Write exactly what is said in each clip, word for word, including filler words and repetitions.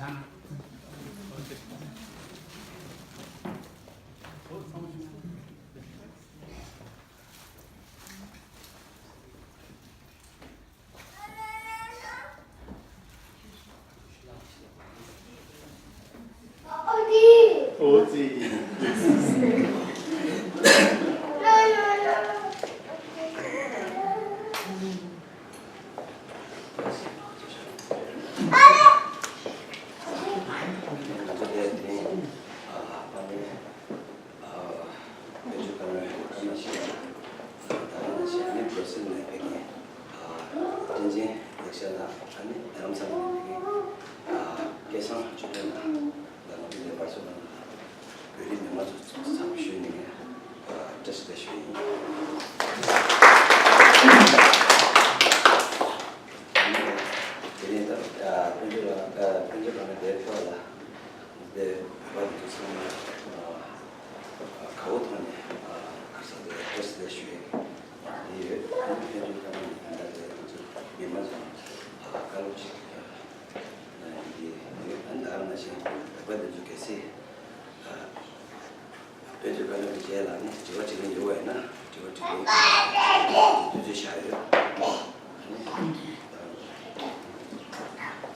དཔལ་འབྱོར་བཀའ་བློན་བཀའ་མ་ཞིག་ལ། ད་ག་ནང་བཞིན་ནི་སྒོ་སེར་ནས་ཕེབས་མཁན་བསྟན་འཛིན་ལེགས་བཤད་ལགས། ཨ་ནི་རྡ་རམ་ས་ལ་ནས་ཕེབས་མཁན་སྐལ་བཟང་ཆོས་སྒྲོན་ལགས། ད་ང་ཚོ་ལས་ཀ་ཚོ་ནང་ལ་བོད་རིགས་མི་མང་ཚོ་ཚང་མ་ཞུས་ནས་བཀྲ་ཤིས་བདེ་ལེགས་ཞུ་ཡིན། དེ་ནས་ད་དཔལ་འབྱོར་ལགས་དཔལ་འབྱོར་བཀའ་བློན་འདིར་ཕེབས་པ་ལ། དེ་བོད་པ་འདི་ཚོ་ཚང་མ་དགའ་བོ་ཐོག་ནས་ག་ས་དེ་བཀྲ་ཤིས་བདེ་ལེགས་ཞུ་ཡས་དེ་ཡོད། ཨ་ནི་ཕན་ཚུན་ཀ་ནང་ནས་ད་ལྟ་དེ་ང་ཚོ་མི་མང་ཚོ་བཀའ་སློབ་ཅིག་གནང་ཡས་དེ་ཡོད། ཨ་ནི་ད་ག་ནང་བཞིན་བོད་པ་འདི་ཚོ་གལ་སྲིད་དཔལ་འབྱོར་བཀའ་བློན་རྗེས་ལ་ནི་དྲི་བ་དྲི་མཁན་ཡོད་པ་ཡིན་ན་དྲི་བ་དྲི་རྒྱུ་དུས་ཚོད་བཞག་ཡོད། ཨ་ནི་ད་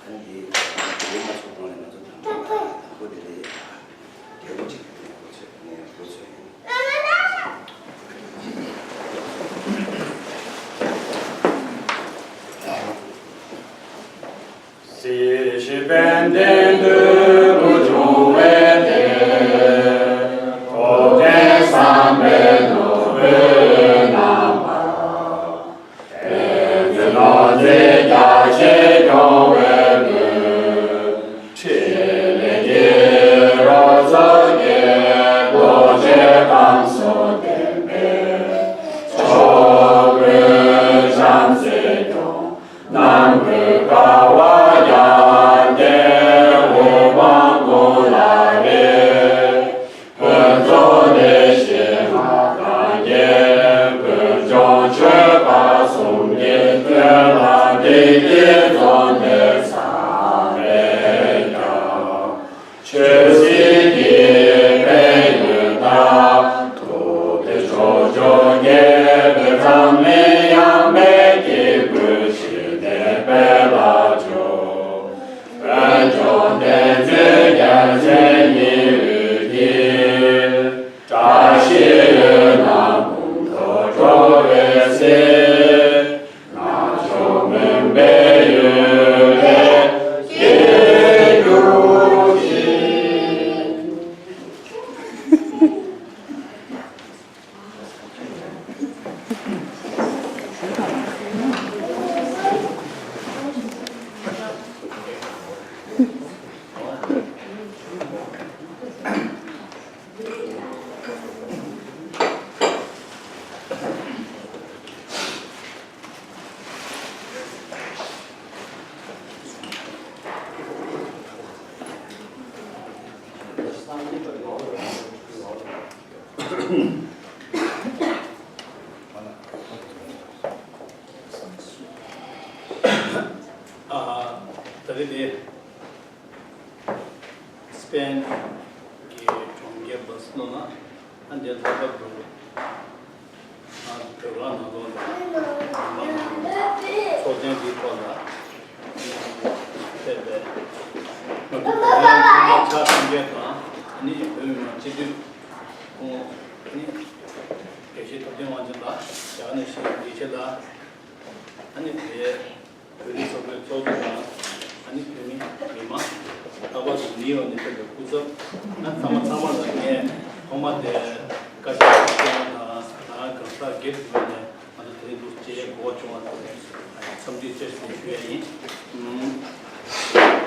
ཨ་ནི་དེ་དེ་མ་ཚོགས་གོང་ལ་ང་ཚོ་དང་པོ་དང་པོ་དེ་ལས་རྒྱལ་པོ་གཅིག་གི་འགོ་ཚུགས་ནས་འགོ་ཚུགས་ཡིན། སྲིད་ཞི་དཔལ་ལྡན་འདོད་དགུ་འབྱུང་བའི་གཏེར། ཐུབ་བསྟན་བསམ་པའི་ནོར་བུས་རྣམ་པར། དེང་འཛིན་ལོ་འཛིན་རྒྱ་ཆེར་སྐྱོང་བའི་མགོན། ཕྲིན་ལས་ཀྱི་རོལ་མཚོ་རྒྱས། རྡོ་རྗེ་རྐང་གསུམ་ལྡན་པའི། ཕྱོགས་ཀུན་བྱམས་བརྩེས་སྐྱོང་། ནམ་མཁའི་ཀ་བ་བརྒྱ་ལྡན། དབུ་འཕང་དགུང་ལ་རིགས། ཕུན་ཚོགས་བདེ་གཤེགས་ལྷ་དང་མཁྱེན། ཀུན་འབྱུང་མཆོད་པ་གསུམ་གྱི་མཐུ་ལ། བདེ་སྐྱིད་འཛོམས་པའི་བསམ་པས་ཀྱང་། ཆོས་སྲིད་ཀྱི་ཕན་ཡོན་དང་། ཐུབ་བསྟན་ཕྱོགས་བཅུར་རྒྱས་པའི་ཐབས་ལ། ཡང་དག་གི་བཀོད་ཕྱིར་གནས་པའི་ལྷ་མཆོག་དཔལ་འབྱོར་ལྡན་མཛོད་རྒྱལ་མཚན་ཉིད་འོད་ཀྱི། བཀྲ་ཤིས་འོད་རྣམས་དགུང་དུ་འཕྲོ་བའི་ཚེ། ལྷ་མཆོག་མུན་པའི་གཡུལ་ལས་སྐྱེས་གྱུར་ཅིག་ཨ། ད་རེས་དེ་སི་པེན་གྱི་གྲོང་ཁྱེར་བར་སེ་ལོ་ན། ཨ་འདིར་ལྷག་པར་དུ་ང་བོད་པ་ནང་ལོགས་ལ་ཚོགས་ཆེན་འདིའི་ཐོག་ལ་ཕེབས་པའི་ང་ཚོ་བོད་པ་ཚང་མ་ཕྱག་ཐམ་མཁན་དང་། ཨ་ནི་བོད་མི་མང་སྤྱི་འཐུས་ཁོང་། ཨ་ནི་དགེ་བཤེས་ཐུབ་བསྟན་དབང་ཆེན་ལགས། ཡང་ན་ཞིག་དགེ་བཤེས་ལགས། ཨ་ནི་དེ་བོད་རིགས་ཚོགས་པའི་ཚོགས་གཙོ་དང་། ཨ་ནི་བོད་མི་མི་མང་། ལྷག་པར་དུ་ནིའུ་ཡོག་ནས་ཕེབས་པའི་སྐུ་ཚབ། ང་ཚང་མ་ཚང་མ་ལ་ངས་ཐོག་མ་དེ་བཀའ་ཤག་སྐྱོང་དང་ང་གང་ཟག་སྒེར་གྱི་ངོས་ནས་ང་ཚོ་དེ་རིང་འདུག་སེ་མཇལ་དགོས་བྱུང་བ་དེ་འཚམས་འདྲི་བཀྲ་ཤིས་བདེ་ལེགས་ཞུ་ཡ་ཡིན།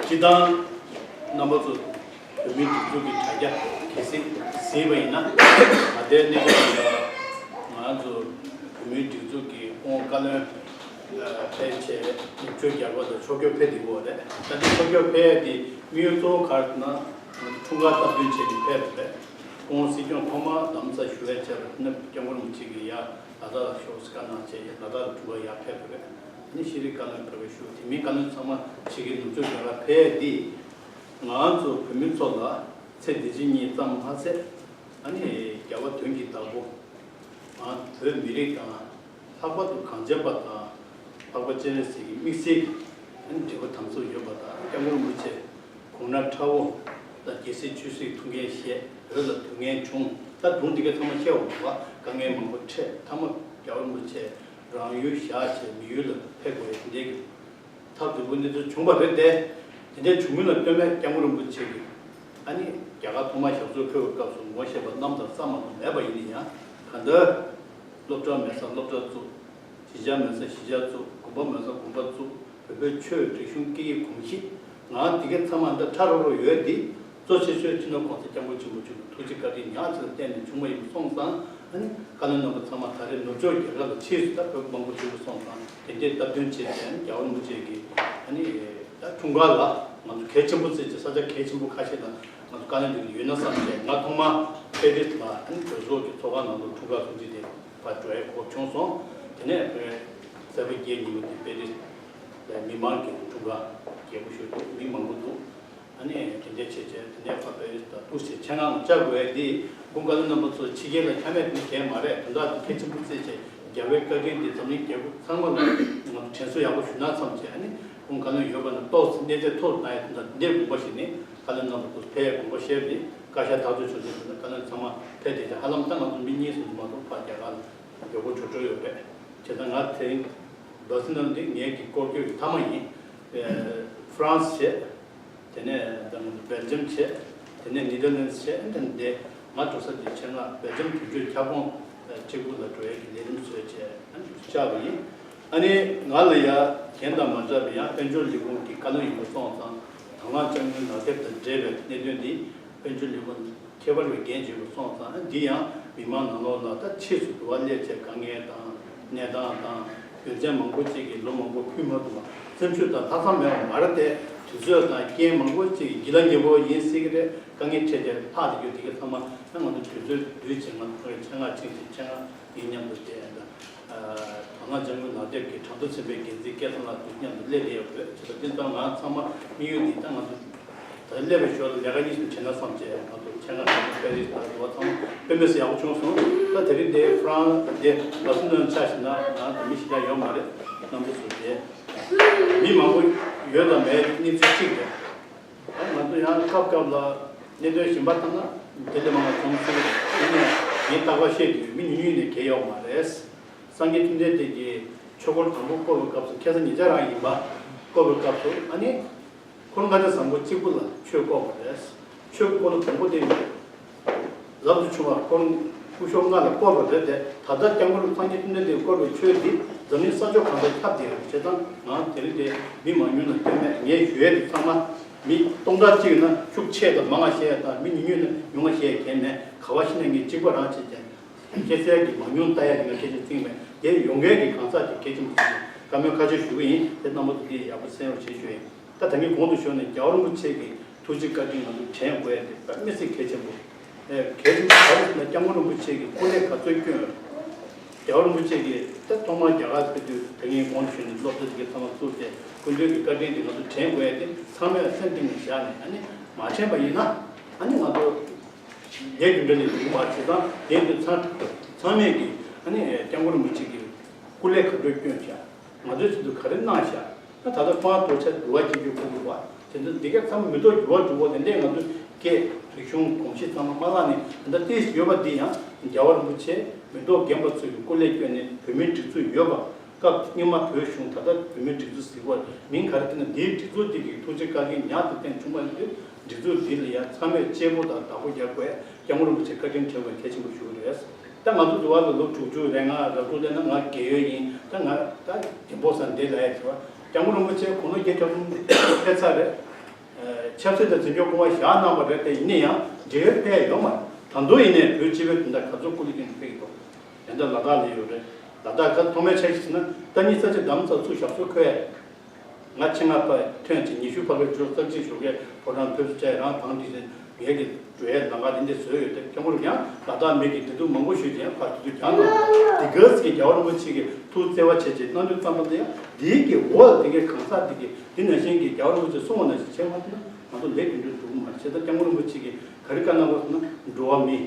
སྤྱིར་བཏང་རྣམ་པ་ཚོ་བོད་མིའི་སྒྲིག་འཛུགས་ཀྱི་དྲ་རྒྱ་གལ་སྲིད་གཟིགས་པ་ཡིན་ན། ད་ལྟའི་གནས་སྐབས་འདི་ལ་ང་ཚོ་བོད་མིའི་སྒྲིག་འཛུགས་ཀྱི་སྐུ་ངོ་བཀའ་བློན་ཕལ་ཆེར་ཉིས་བརྒྱ་བརྒྱད་ལ་ཕྱོགས་བསྐྱོད་ཕེབས་བསྡད་ཡོད་རེད། ད་ལྟ་ཕྱོགས་བསྐྱོད་ཕེབས་ཡ་དེ་དམིགས་ཡུལ་གཙོ་བོ་ག་རེ་ཟེར་ན། ང་ཚོ་འཁྲུངས་སྐར་སྟབས་བསྟུན་བྱས་ནས་ཕེབས་པ་རེད། སྐུ་ངོ་སྲིད་སྐྱོང་ཐོག་མར་རྡ་རམ་ས་ལ་བཞུགས་ཡ་བྱས་པ་རེད། སྐྱབས་མགོན་རིན་པོ་ཆེ་གིས་ཡར་ལ་དྭགས་ལ་ཤོག་ཟེར་བཀའ་གནང་བྱས། ལ་དྭགས་ལ་འཁྲུངས་སྐར་ཡར་ཕེབས་པ་རེད། ཨ་ནི་ཤེས་རིག་བཀའ་བློན་ཕེབས་པའི་ཤུལ་དེ་མིན་བཀའ་བློན་ཚང་མ་ཕྱི་རྒྱལ་ནུབ་ཕྱོགས་རྒྱ་གར་ཕེབས་ཡ་དེ། ང་ཚོ་བོད་མི་ཚོ་ལ་ཚེ་འདི་ཕྱི་གཉིས་ཙམ་མ་ཟད། ཨ་ནི་རྒྱལ་བ་དོན་གྱི་བདག་པོ། ང་བོད་མི་རིགས་དང་། ལྷག་པར་དུ་གངས་ཅན་པ་དང་། འཕགས་པ་སྤྱན་རས་གཟིགས་ཀྱི་དམིགས་བསལ་གྱི་ཨ་ནི་འབྲེལ་བ་དམ་ཟབ་ཡོད་པ་དང་། སྐྱབས་མགོན་རིན་པོ་ཆེ་དགུང་ན་ཕྲ་བོ་དང་། རྒྱལ་སྲིད་ཆོས་སྲིད་ཐུགས་འགན་བཞེས། བོད་ལ་སྡུག་བསྔལ་བྱུང་། ད་སྒྲུང་འདི་གའི་ཚང་མ་བཤད་འོང་བ། དཀའ་ངལ་མང་པོ་འཕྲད། མཐའ་མ་སྐྱབས་མགོན་རིན་པོ་ཆེ་རང་ཡུལ་བཞག་བྱས་མི་ཡུལ་ལ་ཕེབས་དགོས་ཡ་དེ་འདྲའི་གི་ཐབས་སྡུག་པོ་གནས་ཚུལ་བྱུང་བ་རེད་དེ། དེ་འདྲའི་བྱུང་མིན་ལ་ལྟོས་མེད་སྐྱབས་མགོན་རིན་པོ་ཆེ་གིས་ཨ་ནི་རྒྱ་གར་ཐོག་མར་ཞབས་སོར་འཁོད་པའི་སྐབས་སུ་ངོ་ཤེས་པ་རྣམ་དང་ས་མ་གཏོགས་མེད་པ་ཡིན་ན་ཡང་། གང་ལྟར་སློབ་གྲྭ་མེད་སར་སློབ་གྲྭ་བཙུགས། གཞིས་ཆགས་མེད་སར་གཞིས་ཆགས་བཙུགས། དགོན་པ་མེད་སར་དགོན་པ་བཙུགས། བོད་པའི་ཆོས་རིག་གཞུང་སྐད་ཡིག་གོམས་གཤིས། ང་འདི་གའི་ཚང་མ་འདི་ཕྲ་རོགས་རོགས་ཡོད་འདི། གཙོ་ཆེ་ཤོས་སྤྱི་ནོར་གོང་ས་སྐྱབས་མགོན་ཆེན་པོ་མཆོག་གི་ཐུགས་རྗེ་བཀའ་དྲིན་ཉག་ཅིག་ལ་བརྟེན་ནས་བྱུང་བ་ཡིན་པ་སོང་ཙང་། ཨ་ནི་བཀའ་བློན་རྣམ་པ་ཚང་མ་ད་རེས་ནུབ་ཕྱོགས་རྒྱལ་ཁབ་ལ་ཕྱིས་སུ་ད་བོད་མང་པོ་བྱུང་བ་སོང་ཙང་། དེ་འདྲའི་སྟབས་བསྟུན་བྱས་ཏེ། ཨ་ནི་རྒྱལ་བ་རིན་པོ་ཆེ་གིས་ཨ་ནི་ད་འཁྲུངས་སྐར་ལ་ང་ཚོ་གལ་ཆེན་པོ་བརྩིས་ཏེ། ས་ཆ་གལ་ཆེན་པོ་ཁ་ཤས་ལ་ང་ཚོ་བཀའ་བློན་འདི་ཡོད་ན་བསམ་བྱས། ང་ཐོག་མ་པེ་རིས་ལ་ཨ་ནི་གྲོས་ཚོགས་ཀྱི་ཚོགས་ཁང་ནང་དུ་འཁྲུངས་སྐར་སྲུང་བརྩི་དེ་ཕར་འགྲོ་ཡའི་གོ་སྐབས་བྱུང་སོང་། དེ་ནས་ཚེས་པ་བརྒྱད་ཉིན་མོ་དེ་པེ་རིས་ལ་མི་མང་གི་འཁྲུངས་སྐར་རྒྱས་པོ་ཞིག་འདུག་མི་མང་པོ་འདུག་ཨ་ནི་དེ་འདྲ་བྱས་བྱས། དེ་ནས་ཕར་པེ་རིས་ལ་འདུག་སེ་ཆེད་མངགས་བཅར་དགོས་ཡ་འདི། སྐུ་ངོ་བཀའ་བློན་རྣམ་པ་ཚོ་ཕྱི་རྒྱལ་ལ་ཆ་མེད་དེ་གལ་མ་རེད། དོན་དག་དེ་གལ་ཆེན་པོ་བརྩིས་བྱས། རྒྱལ་བའི་བཀའ་དྲིན་འདི་འཛམ་གླིང་རྒྱལ་ཁབ་ཚང་མ་ལ་ང་ཚོ་དྲན་གསོ་ཡག་པོ་ཞུ་ན་བསམ་བྱས། ཨ་ནི་སྐུ་ངོ་བཀའ་བློན་ཡོད་པ་ན་ཏོག་ཙམ་གནས་ཚད་མཐོ་རུ་བཏང་ཡ། དོན་དག་འདི་འདྲའི་དགོངས་པ་བཞེས་ནས། བཀའ་བློན་རྣམ་པ་ཚོ་ཕེབས། དགོངས་པ་བཞེས་ནས་བཀའ་ཤག་ཐག་གཅོད་བྱུང་ཚེ། དོན་དག་བཀའ་བློན་ཚང་མ་ཕེབས་བསྡད་བྱས། ཧ་ལམ་ད་ང་ཚོ་མི་གཉིས་སུ་མ་གཏོགས་ཕར་རྒྱ་གར་ལ་མགྱོགས་པོ་འགྲོ་འགྲོ་ཡོད་རེད། བྱས་ཙང་ང་དེ་རིང་སྦར་སི་ལོན་འདི་ངེད་ཀྱི་སྐོར་སྐྱོད་ཀྱི་མཐའ་མ་ཡིན། ཨེ། ཧྥ་རན་སི་བྱས། དེ་ནས་ད་ང་ཚོ་སྦེལ་ཇམ་བྱས། དེ་ནས་ནེ་དར་ལེན་སི་བྱས། ཨ་ནི་འདི་ང་འགྲོ་ས་དེ་ཆེད་མངགས་སྦེལ་ཇམ་དོན་གཅོད་ཁྱབ་ཁོངས་གཅིག་པུ་ལ་འགྲོ་ཡས་ཀྱི་ལས་རིམ་བཟོས་བྱས། ཨ་ནི་བཅར་བ་ཡིན། ཨ་ནི་ང་ལ་ཡ་གཞན་དང་མ་འདྲ་བའི་ཡང་དཔལ་འབྱོར་ལས་ཁུངས་ཀྱི་བཀའ་བློན་ཡིན་པ་སོང་ཙང་། དང་བླངས་དཔྱ་དངུལ་ནག་དེབ་དང་འབྲེལ་བའི་གནད་དོན་འདི་དཔལ་འབྱོར་ལས་ཁུངས་ཁྱད་པར་བའི་འགན་བྱས་པ་སོང་ཙང་། འདི་ཡང་མི་མང་ནང་ལོགས་ལ་ད་ཕྱིས་སུ་འགྲོ་བ་སླེབས་བྱས་དཀའ་ངལ་དང་གནས་སྟངས་དང་། རྒྱུ་མཚན་མང་པོ་ཅིག་གིས་ལོ་མང་པོ་ཕུལ་མ་ཐུབ་པ། སེམས་ཤུགས་དང་ལྷག་བསམ་མེད་པ་མ་རེད་དེ། དུས་ཚོད་དང་རྐྱེན་མང་པོ་ཅིག་གིས་ལ་ཉེ་པོ་ཡིན་སྲིད་ཀྱི་རེད། དཀའ་ངལ་འཕྲད་བྱས་ལྷག་བསྡད་རྒྱུ་དེ་ག་ཚང་མ་ད་ང་ཚོ་དུས་ཚོད་བསྡུས་བྱས་ང་ཚོ་ཚོ་ཡི་ཆེད་མངགས་ཕྱིན་བྱས། ཆེད་མངགས་ཡིན་མཉམ་དུ་བསྡད། ཨ། དང་བླངས་དཔྱ་དངུལ་ནག་དེབ་ཀྱི་གྲངས་ཐོ་འཛིན་པའི་འགན་འཛིན་སྐལ་བཟང་ལགས་དང་མཉམ་དུ་སླེབས་བསྡད་ཡོད་རེད། བྱས་ཙང་དེང་སང་ང་ཚང་མ་དམིགས་ཡུལ་འདི་ད་ང་ཚོ་ད་སླེབས་པའི་ཞོར་ལ་ལས་ཀ་གཉིས་གསུམ་བྱས་ན་བསམ་བྱས། ང་ཚོ་ཆེད་མངགས་དང་པེ་རིས་དང་འགྲོ་བ་ཚང་མ་དཔེ་མི་སྲིད་ཡག་པོ་བྱུང་སོང་། ད་དེ་རིང་འདི་ཧྥ་རན་སི་འདི་སྦར་སི་ལོན་ཆ་བཞག་ན་ང་ཚོ་མི་ཞེ་དྲག་ཡོད་མ་རེད། རྣམ་པ་ཚོ་དེ་མི་མང་པོ་ཡོད་དང་མེད་གནས་ཚུལ་གཅིག་རེད། ང་ཚོ་ཡང་སྐབས་སྐབས་ལ་གནད་དོན་གཞན་པ་ལྟར་ན་དེ་ལས་མང་བ་འཛོམས་སྲིད་ཀྱི་རེད། ཡིན་ནའི་ངས་རྟག་པར་བཤད་ཀྱི་ཡོད། མི་ཉུང་ཉུང་ནས་གལ་ཡོད་མ་རེད། སངས་རྒྱས་བཅོམ་ལྡན་འདས་ཀྱིས་ཆོས་འཁོར་དང་པོ་བསྐོར་བའི་སྐབས་སུ། ཁ་སང་ཉེ་ཆར་རང་ཡིན་པ། བསྐོར་བའི་སྐབས་སུ་ཨ་ནི་འཁོར་ལྔ་སྡེ་བཟང་པོ་གཅིག་པུ་ལ་ཆོས་བསྐོར་བ་རེད། ཆོས་བསྐོར་ལ་དང་པོ་དེ་ལ་ལ་བྱུང་བ་འཁོར་སྐུ་ཞབས་ལྔ་ལ་བསྐོར་བ་རེད་དེ། ད་ལྟ་སྐྱབས་མགོན་སངས་རྒྱས་བཅོམ་ལྡན་འདས་བསྐོར་བའི་ཆོས་འདི་འཛམ་གླིང་ས་ཕྱོགས་གང་སར་ཁྱབ་བསྡད་ཡོད། བྱས་ཙང་ང་དེ་རིང་འདི་མི་མང་ཉུང་ལ་ལྟོས་མེད། ངས་ཞུ་ཡས་དེ་ཚང་མ་མི་སྟོང་ཕྲག་གཅིག་ན་ཤུགས་ཆེ་དང་མང་བ་བཤད་ཡས་དང་། མི་ཉུང་ཉུང་ན་ཉུང་བ་བཤད་ཡས་གལ་མེད། ག་བ་ཤི་ན་ངས་གཅིག་པ་རང་བྱེད་ཀྱང་། ཁྱེད་ཚོའི་གི་མང་ཉུང་ལྟ་ཡ་དེ་ང་སྐད་ཆ་བརྩིས་མེད། དེ་ཡོང་མཁན་གྱི་གང་ཟག་དེ་གལ་ཆེན་པོ་ཞིག་ཡིན། བཀའ་མོལ་ཁ་ཤས་ཞུ་གི་ཡིན། དེ་རྣམ་པ་ཚོ་དེ་ཡག་པོ་གསན་རོགས་བྱེད་ཞུ་ཡིན། ད་ད་གིན་གོང་དུ་ཞུས་ནས་རྒྱལ་བ་རིན་པོ་ཆེ་གི་ཐུགས་རྗེ་བཀའ་དྲིན་ང་ཚོ་དྲན་དགོས་ཡ་དེ་དཔེ་མི་སྲིད་གལ་ཆེན་པོ། ཨེ། གལ་ཆེན་པོ་ག་རེ་ཟེར་ན། སྐྱབས་མགོན་རིན་པོ་ཆེ་གི་སྐུ་ལས་ག་ཚོད་བསྐྱོན། རྒྱལ་བ་རིན་པོ་ཆེ་གིས་ད་ཐོག་མར་རྒྱ་གར་ཕེབས་དུས་ད་གིན་གོང་དུ་ཞུས་ནས་སློབ་གྲྭ་དེ་གའི་ཚང་མ་བཙུགས་ཏེ། སྐུ་མདུན་གྱི་བཀའ་དྲིན་དེ་ང་ཚོ་དྲན་དགོས་ཡ་དེ་ཚང་མས་སེམས་གཏིང་ནས་བཞག་ནས། ཨ་ནི་མ་དྲན་པ་ཡིན་ན་ཨ་ནི་ང་ཚོ་ལས་རྒྱུ་འབྲས་ལས་འགྲིག་མ་བྱེད་ཙང་། དེ་དུས་ཚང་ཚང་མས་ཀྱིས་ཨ་ནི་སྐྱབས་མགོན་རིན་པོ་ཆེ་གི་སྐུ་ལས་ག་འདྲ་བསྐྱོན་བྱ། ང་ཚོའི་ཆེད་དུ་ག་རེ་གནང་བཞག། ད་ད་ལྟ་ཁོང་རང་འདུག་བྱས་འགྱུར་བ་སྐྱེ་རྒྱུ་ཁོ་དགོས་པ། དེ་ཚོ་འདི་ག་ཚང་མ་མི་ཐོག་འགྱུར་བ་འགྲོ་གི་ཡོད། དེ་འདྲས་ང་ཚོ་སྐད་རིག་གཞུང་གོམས་གཤིས་ཚང་མ་མ་བརླག་ནས། ད་ལྟ་ཏོག་ཙམ་ཡོད་པ་འདི་ཡང་རྒྱལ་བ་རིན་པོ་ཆེ་མི་ཐོག་རྒན་པ་ཚོ་གི་སྐུ་ལས་བསྐྱོན་ནས་བོད་མིའི་སྒྲིག་འཛུགས་ཡོད་པ། སྐབས་སྔོན་མ་བོད་གཞུང་། ད་ལྟ་བོད་མིའི་སྒྲིག་འཛུགས་ཟེར་བ་མིང་ག་རེ་བཏགས་ན། འདིའི་སྒྲིག་འཛུགས་འདི་གི་ཐུགས་རྗེ་བཀའ་དྲིན་ཉག་ཏུ་བརྟེན་བྱུང་བ་ཡིན་དུས། སྒྲིག་འཛུགས་འདི་ལ་ཡང་ཚང་མས་གཅེས་པོ་དང་བདག་པོ་རྒྱག་དགོས། སྐྱབས་མགོན་རིན་པོ་ཆེ་བཀའ་དྲིན་དྲན་དགོས། གལ་ཆེན་པོ་ཞིག་རེད། ད་ང་ཚོ་འདི་བར་ལ་ལོ་དྲུག་ཅུ་རེ་ལྔ་རབ་དྲུག་སླེབས་ན་ང་རྒས་ཡོལ་ཡིན། ད་ང་ད་རྒན་པོ་སར་འདི་ལ་ཡ་བྱེད་པ། སྐྱབས་མགོན་རིན་པོ་ཆེ་དགུང་ལོ་བརྒྱད་ཅུ་ལྷག་ཙམ་ཕེབས་ཚར་རེད། ཆབ་སྲིད་དང་འཛིན་སྐྱོང་སྐུ་དབང་བཞག་གནང་བ་རེད་དེ། ཡིན་ན་ཡང་འབྲེལ་ཡོད་ཕེབས་ཡོད་མ་རེད། ད་དུང་ཡིན་ནའི་བོད་སྤྱི་པའི་དོན་དག་ག་ཚོད་སྐུ་ལས་བསྐྱོན་ནས་ཕེབས་ཀྱི་འདུག། དེ་འདྲ་ལ་དྭགས་ལ་ཡོད་རེད། ལ་དྭགས་ཁ་ཐོག་མའི་ཆ་ཞིག་ཟེར་ན། ད་ནི་ས་ཆ་འདམ་ས་ཚུར་ཞབས་སོར་འཁོད། ང་ཆེད་མངགས་ཕར་ཐོན་བྱས། ཉི་ཤུ་ཕ་གིར་འབྱོར། རྩ་ཆེ་ཞོགས་ཀས་ཕོ་བྲང་ཕེབས་བསུ་བྱས། རང་ཐང་འདི་ཟེར་ངེད་ཀྱི་འགྲོ་ཡའི་ལམ་ཁ་འདི་འདྲ་བཟོས་ཡོད་དེ། སྐྱབས་མགོན་ཡང་ལ་དྭགས་མི་གི་བདེ་སྡུག་མང་པོ་ཞུས་ཏེ་ཡང་ཕར་དུས་ཚོད་རྒྱག་གནང་། འདི་ག་ཟེར་གྱི་རྒྱལ་བ་རིན་པོ་ཆེ་གི་ཐུགས་བརྩེ་བ་ཆེ་ཆེ་གནང་དུས་ཙམ་པ་དེ་ཡང་འདིའི་གི་འོག་ལ་དེ་གའི་གང་ཟག་དེ་གི་འདི་ནང་བཞིན་གྱི་རྒྱལ་བ་རིན་པོ་ཆེ་གསུང་བ་ནང་བཞིན་བྱས་མ་ཐུབ་ན། ང་ཚོ་ལས་དོན་འགྲུབ་འགྲོ་གི་མ་རེད། བྱས་ཙང་སྐྱབས་མགོན་རིན་པོ་ཆེ་གིས་ག་རེ་བཀའ་གནང་བ་ཟེར་ན། འགྲོ་བ་མི།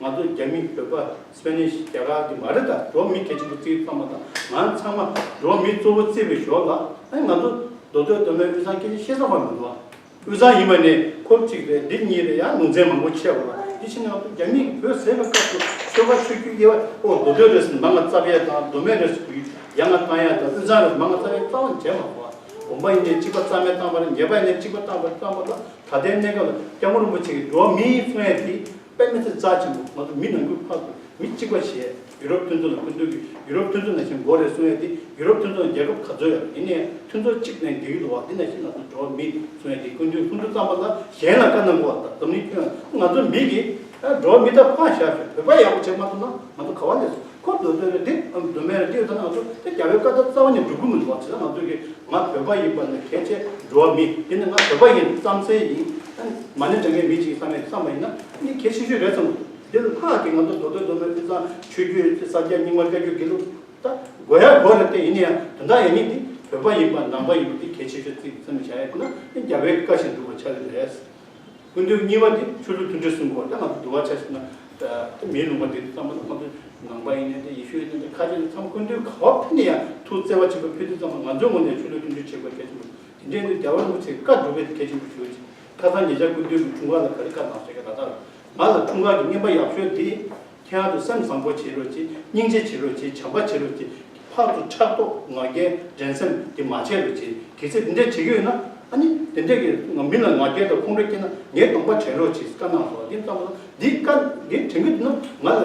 ང་ཚོ་རྒྱ་མི་བོད་པ་སྤེ་ནིཤ་རྒྱ་གར་གྱི་མ་རེད། ད་འགྲོ་བ་མི་གལ་ཆེན་པོ་བརྩི་ཙམ་པ་དང་། ང་ཚང་མ་འགྲོ་བ་མི་གཙོ་བོ་བརྩིས་པའི་ཞོར་ལ། ཨ་ནི་ང་ཚོ་མདོ་སྟོད་མདོ་སྨད་དབུས་གཙང་སྐད་ཆ་བཤད་ས་མ་མི་འདུག་ཨ། དབུས་གཙང་ཡིན་པ་ནས་ཁོབ་གཅིག་རེད། འདི་གཉིས་རེད། ཡང་ལུང་ཚན་མང་པོ་ཆེ་བ་ལ། འདི་ཕྱིན་ནས་ང་ཚོ་རྒྱ་མི་གིས་བོད་ཟེར་བའི་སྐབས་སུ་ཆོལ་ཁ་ཆོས་བརྒྱུད་དབྱེ་བ། ཨོ་མདོ་སྟོད་རེད་ཟེར་ནས་མར་ང་རྩ་བའི་དང་། མདོ་སྨད་རེད་ཟེར་ཡ་ང་བཏང་ཡ་དང་། དབུས་གཙང་རེད་ཟེར་མར་ང་རྩ་བའི་རྩ་བ་ནས་བྱས་མ་སོང་བ། དགོན་པ་ཡིན་ནའི་གཅིག་པ་རྩ་མེད་བཏང་བ་རེད། ཉེས་པ་ཡིན་ནའི་གཅིག་པ་བཏང་བ་རེད། བཏང་བ་ལ་ད་ལྟའི་གནས་སྐབས་ལ་སྐྱབས་མགོན་རིན་པོ་ཆེ་གིས་འགྲོ་བ་མིའི་གསུང་ཡ་དེ་དཔེ་མི་སྲིད་རྩ་ཆེན་པོ། ང་ཚོ་མི་ནང་ཁུལ་ཕར་ཚུར་མི་གཅིག་པ་བྱས། ཡུ་རོབ་མཐུན་ཚོགས་ལ་སྐུ་མདུན་གྱིས་ཡུ་རོབ་མཐུན་ཚོགས་ནང་བཞིན་དགོས་རེད་གསུང་ཡ་དེ། ཡུ་རོབ་མཐུན་ཚོགས་རྒྱལ་ཁབ་ག་ཚོད་ཡོད་རེད། ཡིན་ནའི་མཐུན་ཚོགས་གཅིག་ནས་འགྲིག་གི་འདུག་བ། འདི་ནང་བཞིན་ང་ཚོ་འགྲོ་བ་མི་གསུང་ཡ་དེ་སྐུ་མདུན། སྐུ་མདུན་ཙམ་པ་ལ་གཞན་ལ་བཀའ་གནང་དགོས་བ། ད་འཛམ་གླིང་ཁྱོན་ང་ཚོ་མི་གིས། ཨ། འགྲོ་བ་མི་དག་ཕར་བཞག་ཤོག་བོད་པ་ཡག་པོ་བྱེད་མ་ཐུབ་ན་ང་ཚོ་ག་བ་སླེབས་སོང་། ཁོ་མདོ་སྟོད་རེད། འདི་མདོ་སྨད་རེད། འདི་ཡོད་ད་ན་ང་ཚོ་དེ་རྒྱལ་བའི་བཀའ་ལྟར་རྩ་བ་ནས་འགྲོ་གི་མི་འདུག་བ། བྱས་ཙང་ང་ཚོ་གིས་ང་བོད་པ་ཡིན་པ་ནས་གལ་ཆེ། འགྲོ་བ་མི་ཡིན་ནའི་ང་བོད་པ་ཡིན། རྩམ་ཟན་ཡིན། ཨ། མ་ཎི་བགྲང་མཁན་མི་གཅིག་བསམ་ཡས་བསམ་པ་ཡིན་ན་འདི་གལ་ཆེ་ཤོས་རེད་བསམ་གི་འདུག་འདི་ལྷག་གི་ང་ཚོ་མདོ་སྟོད་མདོ་སྨད་དབུས་གཙང་ཆོས་བརྒྱུད་ས་སྐྱ་རྙིང་མ་བཀའ་བརྒྱུད་དགེ་ལུགས་ད་དགོས་ཡ་དགོས་རེད་དེ། ཡིན་ན་ཡང་དོན་དག་ཡིན་མིན་འདི་བོད་པ་ཡིན་པ་ནང་པ་ཡིན་པ་འདི་གལ་ཆེ་ཤོས་བརྩིས་བསམ་བྱ་ཡ་ཡིན་ན་འདི་རྒྱལ་བའི་བཀའ་བཞིན་སྒྲུབ་པ་ཆགས་ཀྱི་རེད། སྐུ་མདུན་གཉིས་པ་འདི་ཆོས་ལུགས་མཐུན་སྒྲིལ་གསུང་དགོས། ད་ང་ཚོ་འདུལ་བ་ཆ་བཞག་ན་ད་མིའི་ལུང་པ་འདི་ཚང་མ་ལ་ང་ཚོ་ནང་པ་ཡིན་ནའི་འདྲ། ཡེ་ཤུ་ཡིན་ནའི་འདྲ། ཁ་ཆེ་ནས་ཚང་མ་སྐུ་མདུན་ག་བ་ཕེབས་ནས་ཡང་ཐུགས་བརྩེ་བ་ཆེན་པོ་ཕེབས་དུས་ཙམ་པ་ང་ཚོའི་ངོས་ནས་ཆོས་ལུགས་མཐུན་སྒྲིལ་བྱེད་དགོས་གལ་ཆེན་པོ། དེ་འདྲའི་ནི་རྒྱལ་བ་རིན་པོ་ཆེའི་བཀའ་སྒྲུབ་པའི་གལ་ཆེན་པོ་ཞུ་ཅིག་ཁ་སང་ཉེ་ཆར་སྐུ་མདུན་གྱིས་འཁྲུངས་སྐར་ལ་ག་རེ་བཀའ་གནང་ཟེར་གི། ད་ལྟ་ང་ལ་འཁྲུངས་སྐར་གྱི་རྔན་པ་ཡག་ཤོས་དེ། ཁྱེད་རང་ཚོ་སེམས་བཟང་པོ་བྱེད་རོགས་གྱིས། སྙིང་རྗེ་བྱེད་རོགས་གྱིས། བྱམས་པ་བྱེད་རོགས་གྱིས། ཕར་ཚུར་ཕྲག་དོག་ང་རྒྱལ་འགྲན་སེམས་དེ་མ་བྱེད་རོགས་གྱིས། གལ་སྲིད་དེ་འདྲ་བྱེད་ཀྱི་ཡོད་ན། ཨ་ནི་དེ་འདྲ་གི་མི་ལ་ང་རྒྱལ་དང་ཁོང་ཁྲོ་སྐྱེས་ན་ངས་གདོང་པ་དྲན་རོགས་གྱིས་བཀའ་གནང་སོང་། དེ་ཙམ་པ་ལ་འདི་བཀའ་འདི་དྲན་གྱི་འདུག་ན། ང་ལ་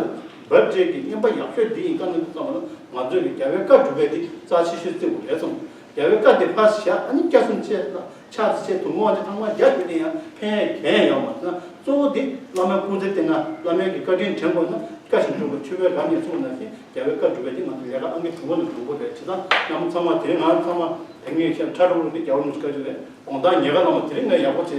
བར་ཌེ་གི་རྔན་པ་ཡག་ཤོས་འདི་ཡིན། བཀའ་གནང་དུས་ཙམ་པ་ལ་ང་ཚོས་ཀྱི་རྒྱལ་བའི་བཀའ་སྒྲུབ་པའི་འདི་རྩ་ཆེ་ཤོས་བརྩི་དགོས་རེད་བསམ། རྒྱལ་བའི་བཀའ་དེ་ཕར་བཞག་ཨ་ནི་སྐྱ་གསུམ་བྱས་ལ་ཕྱག་འཚལ་དུ་མོ་བ་དེ་ཚང་མ་རྒྱ་བསྒྱུར་ནས་ཡང་ཕན་ཡ་གང་ཡང་ཡོད་མ་རེད་ན། གཙོ་བོ་དེ་བླ་མའི་སྐུ་ཚེ་བརྟན་ན། བླ་མའི་གི་བཀའ་དྲིན་དྲན་དགོས་ན། བཀའ་བཞིན་སྒྲུབ་པ། ཆོས་པའི་རབ་གནས་སོང་ན་བཞིན་རྒྱལ་བའི་བཀའ་སྒྲུབ་པ་དེ་ང་ཚོ་ལས་ཀ་ཨང་ཀི་དང་པོ་ནས་དང་པོ་རེད། བྱས་ཙང་རྣམ་པ་ཚང་མ་དེ་རིང་ང་ཚང་མ་དེ་སྔའི་ཤ་ཁྲ་རུ་རུ་དེ་རྒྱལ་བ་རིན་པོ་ཆེ་བཀའ་དྲིན་རེད། དགོང་དག་ཉལ་ཁ་ལ་མ་དེ་རིང་ངས་ཡག་པོ་བྱས་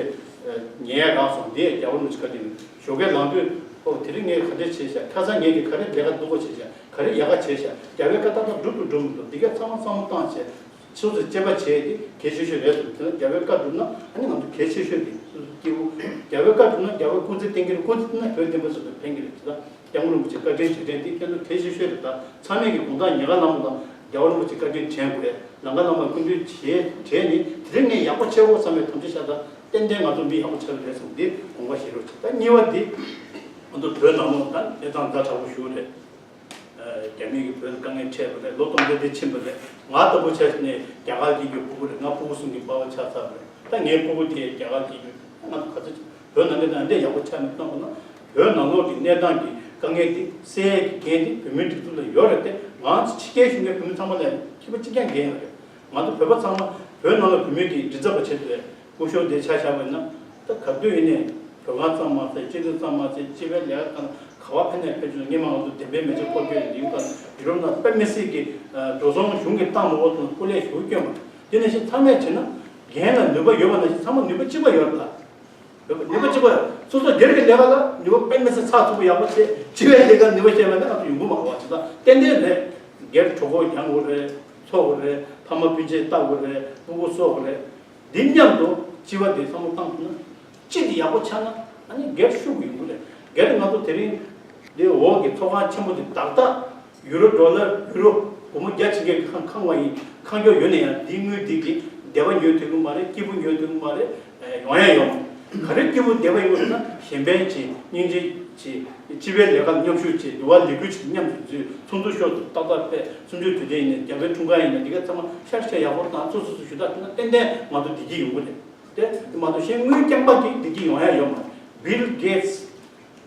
ཉལ་ཡ་རག་སོང་། དེ་རྒྱལ་བ་རིན་པོ་ཆེ་བཀའ་དྲིན་རེད། ཞོགས་ཀས་ལངས་དུས་ཨོ་དེ་རིང་ངས་ག་འདྲ་བྱས་ཤག་ཁ་སང་ངས་ཀྱི་ག་རེ་ལས་ཀ་སྡུག་པོ་བྱས་ཤག་ག་རེ་ཡག་ག་བྱས་ཤག་རྒྱལ་བའི་བཀའ་ཏག་ཏག་སྒྲུབ་ཏུ་འགྲོ་མི་འདུག་འདི་ག་ཚང་མ་བསམ་བློ་བཏང་བྱས། སོ་སོས་དཔྱད་པ་བྱས་ཏེ་གལ་ཆེ་ཤོས་རེད་འདུག་དེ་ནས་རྒྱལ་བའི་བཀའ་བསྒྲུབས་ན་ཨ་ནི་ང་ཚོ་གལ་ཆེ་ཤོས་དེ་སྐྱེ་བོ། རྒྱལ་བའི་བཀའ་བསྒྲུབས་ན་རྒྱལ་བའི་སྐུ་ཚེ་བརྟན་གྱི་རེད། སྐུ་ཚེ་བརྟན་ན་བོད་བསྟན་པ་སྲིད་དུ་ཕན་གྱི་རེད། དེ་དག་སྐྱབས་མགོན་རིན་པོ་ཆེ་བཀའ་དྲིན་རྗེས་དྲན་དེ་ཁྱེད་ཚོ་གལ་ཆེ་ཤོས་རེད། ད་ཚང་མས་ཀྱི་དགོང་དག་ཉལ་ཁ་ལངས་པ་དང་རྒྱལ་བ་རིན་པོ་ཆེ་བཀའ་དྲིན་དྲན་དགོས། ལམ་ཁ་ལངས་པ་སྐུ་མདུན་བྱས་དྲན་ནས་དེ་རིང་ངས་ཡག་པོ་བྱས་འོ་བསམ་པའི་དམ་བཅའ་བཞག་ད་ཏན་ཏན་ང་ཚོ་མི་ཡག་པོ་ཆགས་ཀྱི་རེད་བསམ། འདི་དགོངས་པ་བཞེས་རོགས་བྱེད། ད་གཉིས་པ་འདི་ང་ཚོ་བོད་ནང་ལོགས་ད་གནས་སྟངས་ཛ་དྲག་པོ་ཞིག་རེད། རྒྱ་མི་གིས་བོད་ལ་དཀའ་ངལ་འཕྲད་པ་རེད། ལོ་སྟོང་ཕྲག་འདི་ཕྱིན་པ་རེད། ང་ལྟ་བུ་ཆ་བཞག་ནས་རྒྱ་གར་སྐྱིད་རྒྱུ་ཕྲུ་གུ་རེད། ང་ཕྲུ་གུ་གསུམ་གྱི་པ་ཕ་ཆགས་ཚར་བ་རེད། ད་ངའི་ཕྲུ་གུ་དེ་རྒྱ་གར་སྐྱིད་རྒྱུ། ང་ཚོ་ག་ཚོད་བོད་ནང་གི་ནང་འདྲེས་ཡག་པོ་ཆགས་མི་གཏོང་དགོས་ན། བོད་ནང་ལོགས་ཀྱི་གནས་སྟངས་ཀྱི་དཀའ་ངལ་འདི་སེལ་ཡས་ཀྱི་འགན་འདི་བོད་མིའི་སྒྲིག་འཛུགས་ལ་ཡོད་རེད་དེ། ང་ཚོ་ཕྱི་རྒྱལ་གཞུང་གིས་བོད་མི་ཚང་མ་ལ་ཁྱི་པ་གཅིག་རྐྱང་འགན་ཡོད་རེད། ང་ཚོ་བོད་པ་ཚང་མ་བོད་ནང་ལ་བོད་མི་གི་མགྲིན་ཚབ་པ་བྱེད་དགོས། སྐུ་ཞབས་དེ་ཆ་བཞག་པ་ཡིན་ན། ད་ག་དུས་ཡིན་ནའི་བོད་ཁང་ཙམ་མ་ཟད། སྤྱི་བདེ་ཙམ་མ་ཟད། སྤྱི་པའི་ལས་ཀ་དང་ག་བ་ཕེབས་ནས་ཕེབས་བྱུང་། སྔོན་མ་ང་ཚོ་བདེན་པའི་མེ་ལྕེ་འཁོར་སྐྱོད་ཡིན་དུས་ཀ་ཡུ་རོབ་ནང་དཔེ་མི་སྲིད་ཀྱི་འགྲོ་སོང་གཞུང་གིས་བཏང་མ་དགོས་དུས་སྐུ་ལས་ཞུ་སྐྱོན་མ། དེ་ནང་བཞིན་ཚང་མས་བྱས་ན་འགན་ལ་ནུས་པ་ཡོད་པ་ནང་བཞིན་ཚང་མ་ནུས་པ་གཅིག་པ་ཡོད་རེད་ད། ནུས་པ་གཅིག་པ་ཡོད། སོ་སོ་སྒེར་གྱི་ལས་ཀ་ལ་ནུས་པ་དཔེ་མི་སྲིད་ཚགས་ཚུད་པོ་ཡག་པོ་བྱས། སྤྱི་པའི་ལས་ཀ་ནུས་པ་བཤད་པ་ནི་ང་ཚོ་ཡོང་གི་མ་རེད་བ། བྱས་ཙང་ཏན་ཏན་རེད། སྒེར་གྱི་གྲོད་ཁོག་གྱོང་གི་རེད། འཚོ་གི་རེད། ཕ་མ་སྤུན་མཆེད་ལྟ་དགོས་རེད། ཕྲུ་གུ་གསོ་དགོས་རེད། འདི་མཉམ་དུ་སྤྱི་པ་དེ་བསམ་བློ་བཏང་ཐུབ་ན། སྤྱི་དེ་ཡག་པོ་ཆགས་ན་ཨ་ནི་སྒེར་ཤུགས་ཡོང་གི་རེད། སྒེར་ང་ཚོ་དེ་རིང་འདི་འོག་གི་ཚོགས་ཁང་ཆེན་པོ་དེ་བདག་བདག་ཡུ་རོ་ཌོ་ལར་ཡུ་རོ་སྒོར་མོ་བརྒྱ་ཕྱིན་མཁན་གྱི་ཁང་ཁང་བ་ཡིན། ཁང་སྐྱོར་ཡོད་ན་ཡང་འདིའི་དངུལ་འདི་གིས་སྡེ་པ་ཉོ་ཐུབ་ཀྱི་མ་རེད། སྐྱིད་པོ་ཉོ་ཐུབ་ཀྱི་མ་རེད། ཡོང་ཡ་ཡོད་མ་རེད། ག་རེ་སྐྱིད་པོ་སྡེ་པ་ཡིན་དགོས་ན་གཞན་ཕན་བྱེད། སྙིང་རྗེ་བྱེད། སྤྱི་པའི་ལས་ཀར་མཉམ་ཞུགས་བྱེད། འདུལ་བ་ལས་འགུལ་ཆེད་མཉམ་དུ་འཛུལ། ཚོགས་འདུ་ཤོག་ཏུ་ཏག་ཏག་ཕེབས། གསུམ་བཅུའི་དུས་དྲན་ཡིན་ནའི་རྒྱལ་བའི་འཁྲུངས་སྐར་ཡིན་ནའི་འདི་ག་ཚང་མ་ཤར་ཤར་ཡག་པོ་དང་ཚུགས་ཚུགས་སུ་ཞུ་དག་ཐུབ་ན་ཏན་ཏན་ང་ཚོ་བདེ་སྐྱིད་ཡོང་གི་རེད། དེ་མ་གཏོགས་གཞན་དངུལ་རྐྱང་པ་གིས་བདེ་སྐྱིད་ཡོང་ཡ་ཡོད་མ་རེད། བིལ་གེ་ཊི་སི།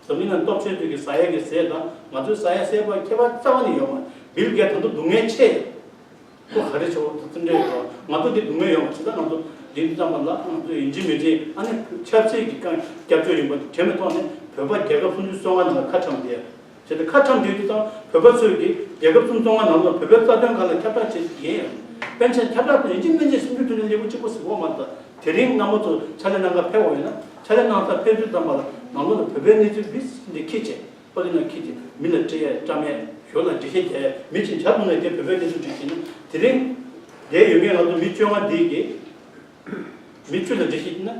འཛམ་གླིང་ནང་སྟོབས་ཆེན་ཚོ་གི་ཟ་ཡ་གི་ཟས་དང་ང་ཚོའི་ཟ་ཡ་ཟས་པ་ཁྱད་པར་རྩ་བ་ནས་ཡོད་མ་རེད། བིལ་གེ་ཊི་ད་དུང་སྡུག་བསྔལ་ཆེ་ཡོད། ཁོ་ག་རེ་བྱེད་འོ་ད་ཙི་འདྲེ་ཡོད། ང་ཚོ་འདི་སྡུག་བསྔལ་ཡོང་བ་བྱེད་ཙང་ང་ཚོ་འདི་འདི་ཙམ་པ་ལ་ང་ཚོ་ཡིན་གཅིག་མིན་གཅིག་ཨ་ནི་ཆབ་སྲིད་ཀྱི་རྐང་སྐྱབས་བཅོལ་ཡིན་པ་དེ་དྲན་པའི་ཐོག་ནས་བོད་པ་རྒྱལ་ཁབ་སུམ་ཅུ་སོ་ལྔ་ནང་ལ་ཁ་འཁྲམ་བསྡད། བྱས་ཏེ་ཁ་འཁྲམ་བསྡད་དུས་ཙང་བོད་པ་ཚོས་ཀྱིས་རྒྱལ་ཁབ་སུམ་ཅུ་སོ་ལྔ་ནང་ལ་བོད་པའི་རྩ་དོན་སྒང་ལ་ཁྱབ་བསྒྲགས་བྱེད་ཀྱི་ཡིན། པཎ་ཆེན་ཁྱབ་བསྒྲགས་དང་ཡིན་གཅིག་མིན་གཅིག་སུམ་ཅུ་དོན་གཉིས་ལེགས་པོ་གཅིག་པོ་ཟེར་གོ་མ་ཐག་དེ་རིང་རྣམ་པ་ཚོ་ཕྱག་ལས་གནང་གར་ཕེབས་འོང་ཡིན་ན། ཕྱག་ལས་གནང་སར་ཕེབས་དུས་ཙམ་པ་ལ་ནང་ལོགས་ལ་བོད་པའི་གནས་ཚུལ་འདི་འདི་ཁྱེད་ཀྱིས་པ་ལི་ན་ཁྱེད་ཀྱིས་མི་ལ་སྤྲད་ཡས་བཀྲམ་ཡས། ཞོར་ལ་འགྲེལ་བཤད་རྒྱག་ཡས། མི་གཅིག་བྱ་འདུག་ན་དེ་བོད་པའི་གནས་ཚུལ་འགྲེལ་བཤད་ན། དེ་རིང་འདིར་ཡོད་མཁན་ང་ཚོ་མི་བཅོ་ལྔ་འདི་གིས་ མི་བཅུ་ལ་འགྲེལ་བཤད་བྱས་ན།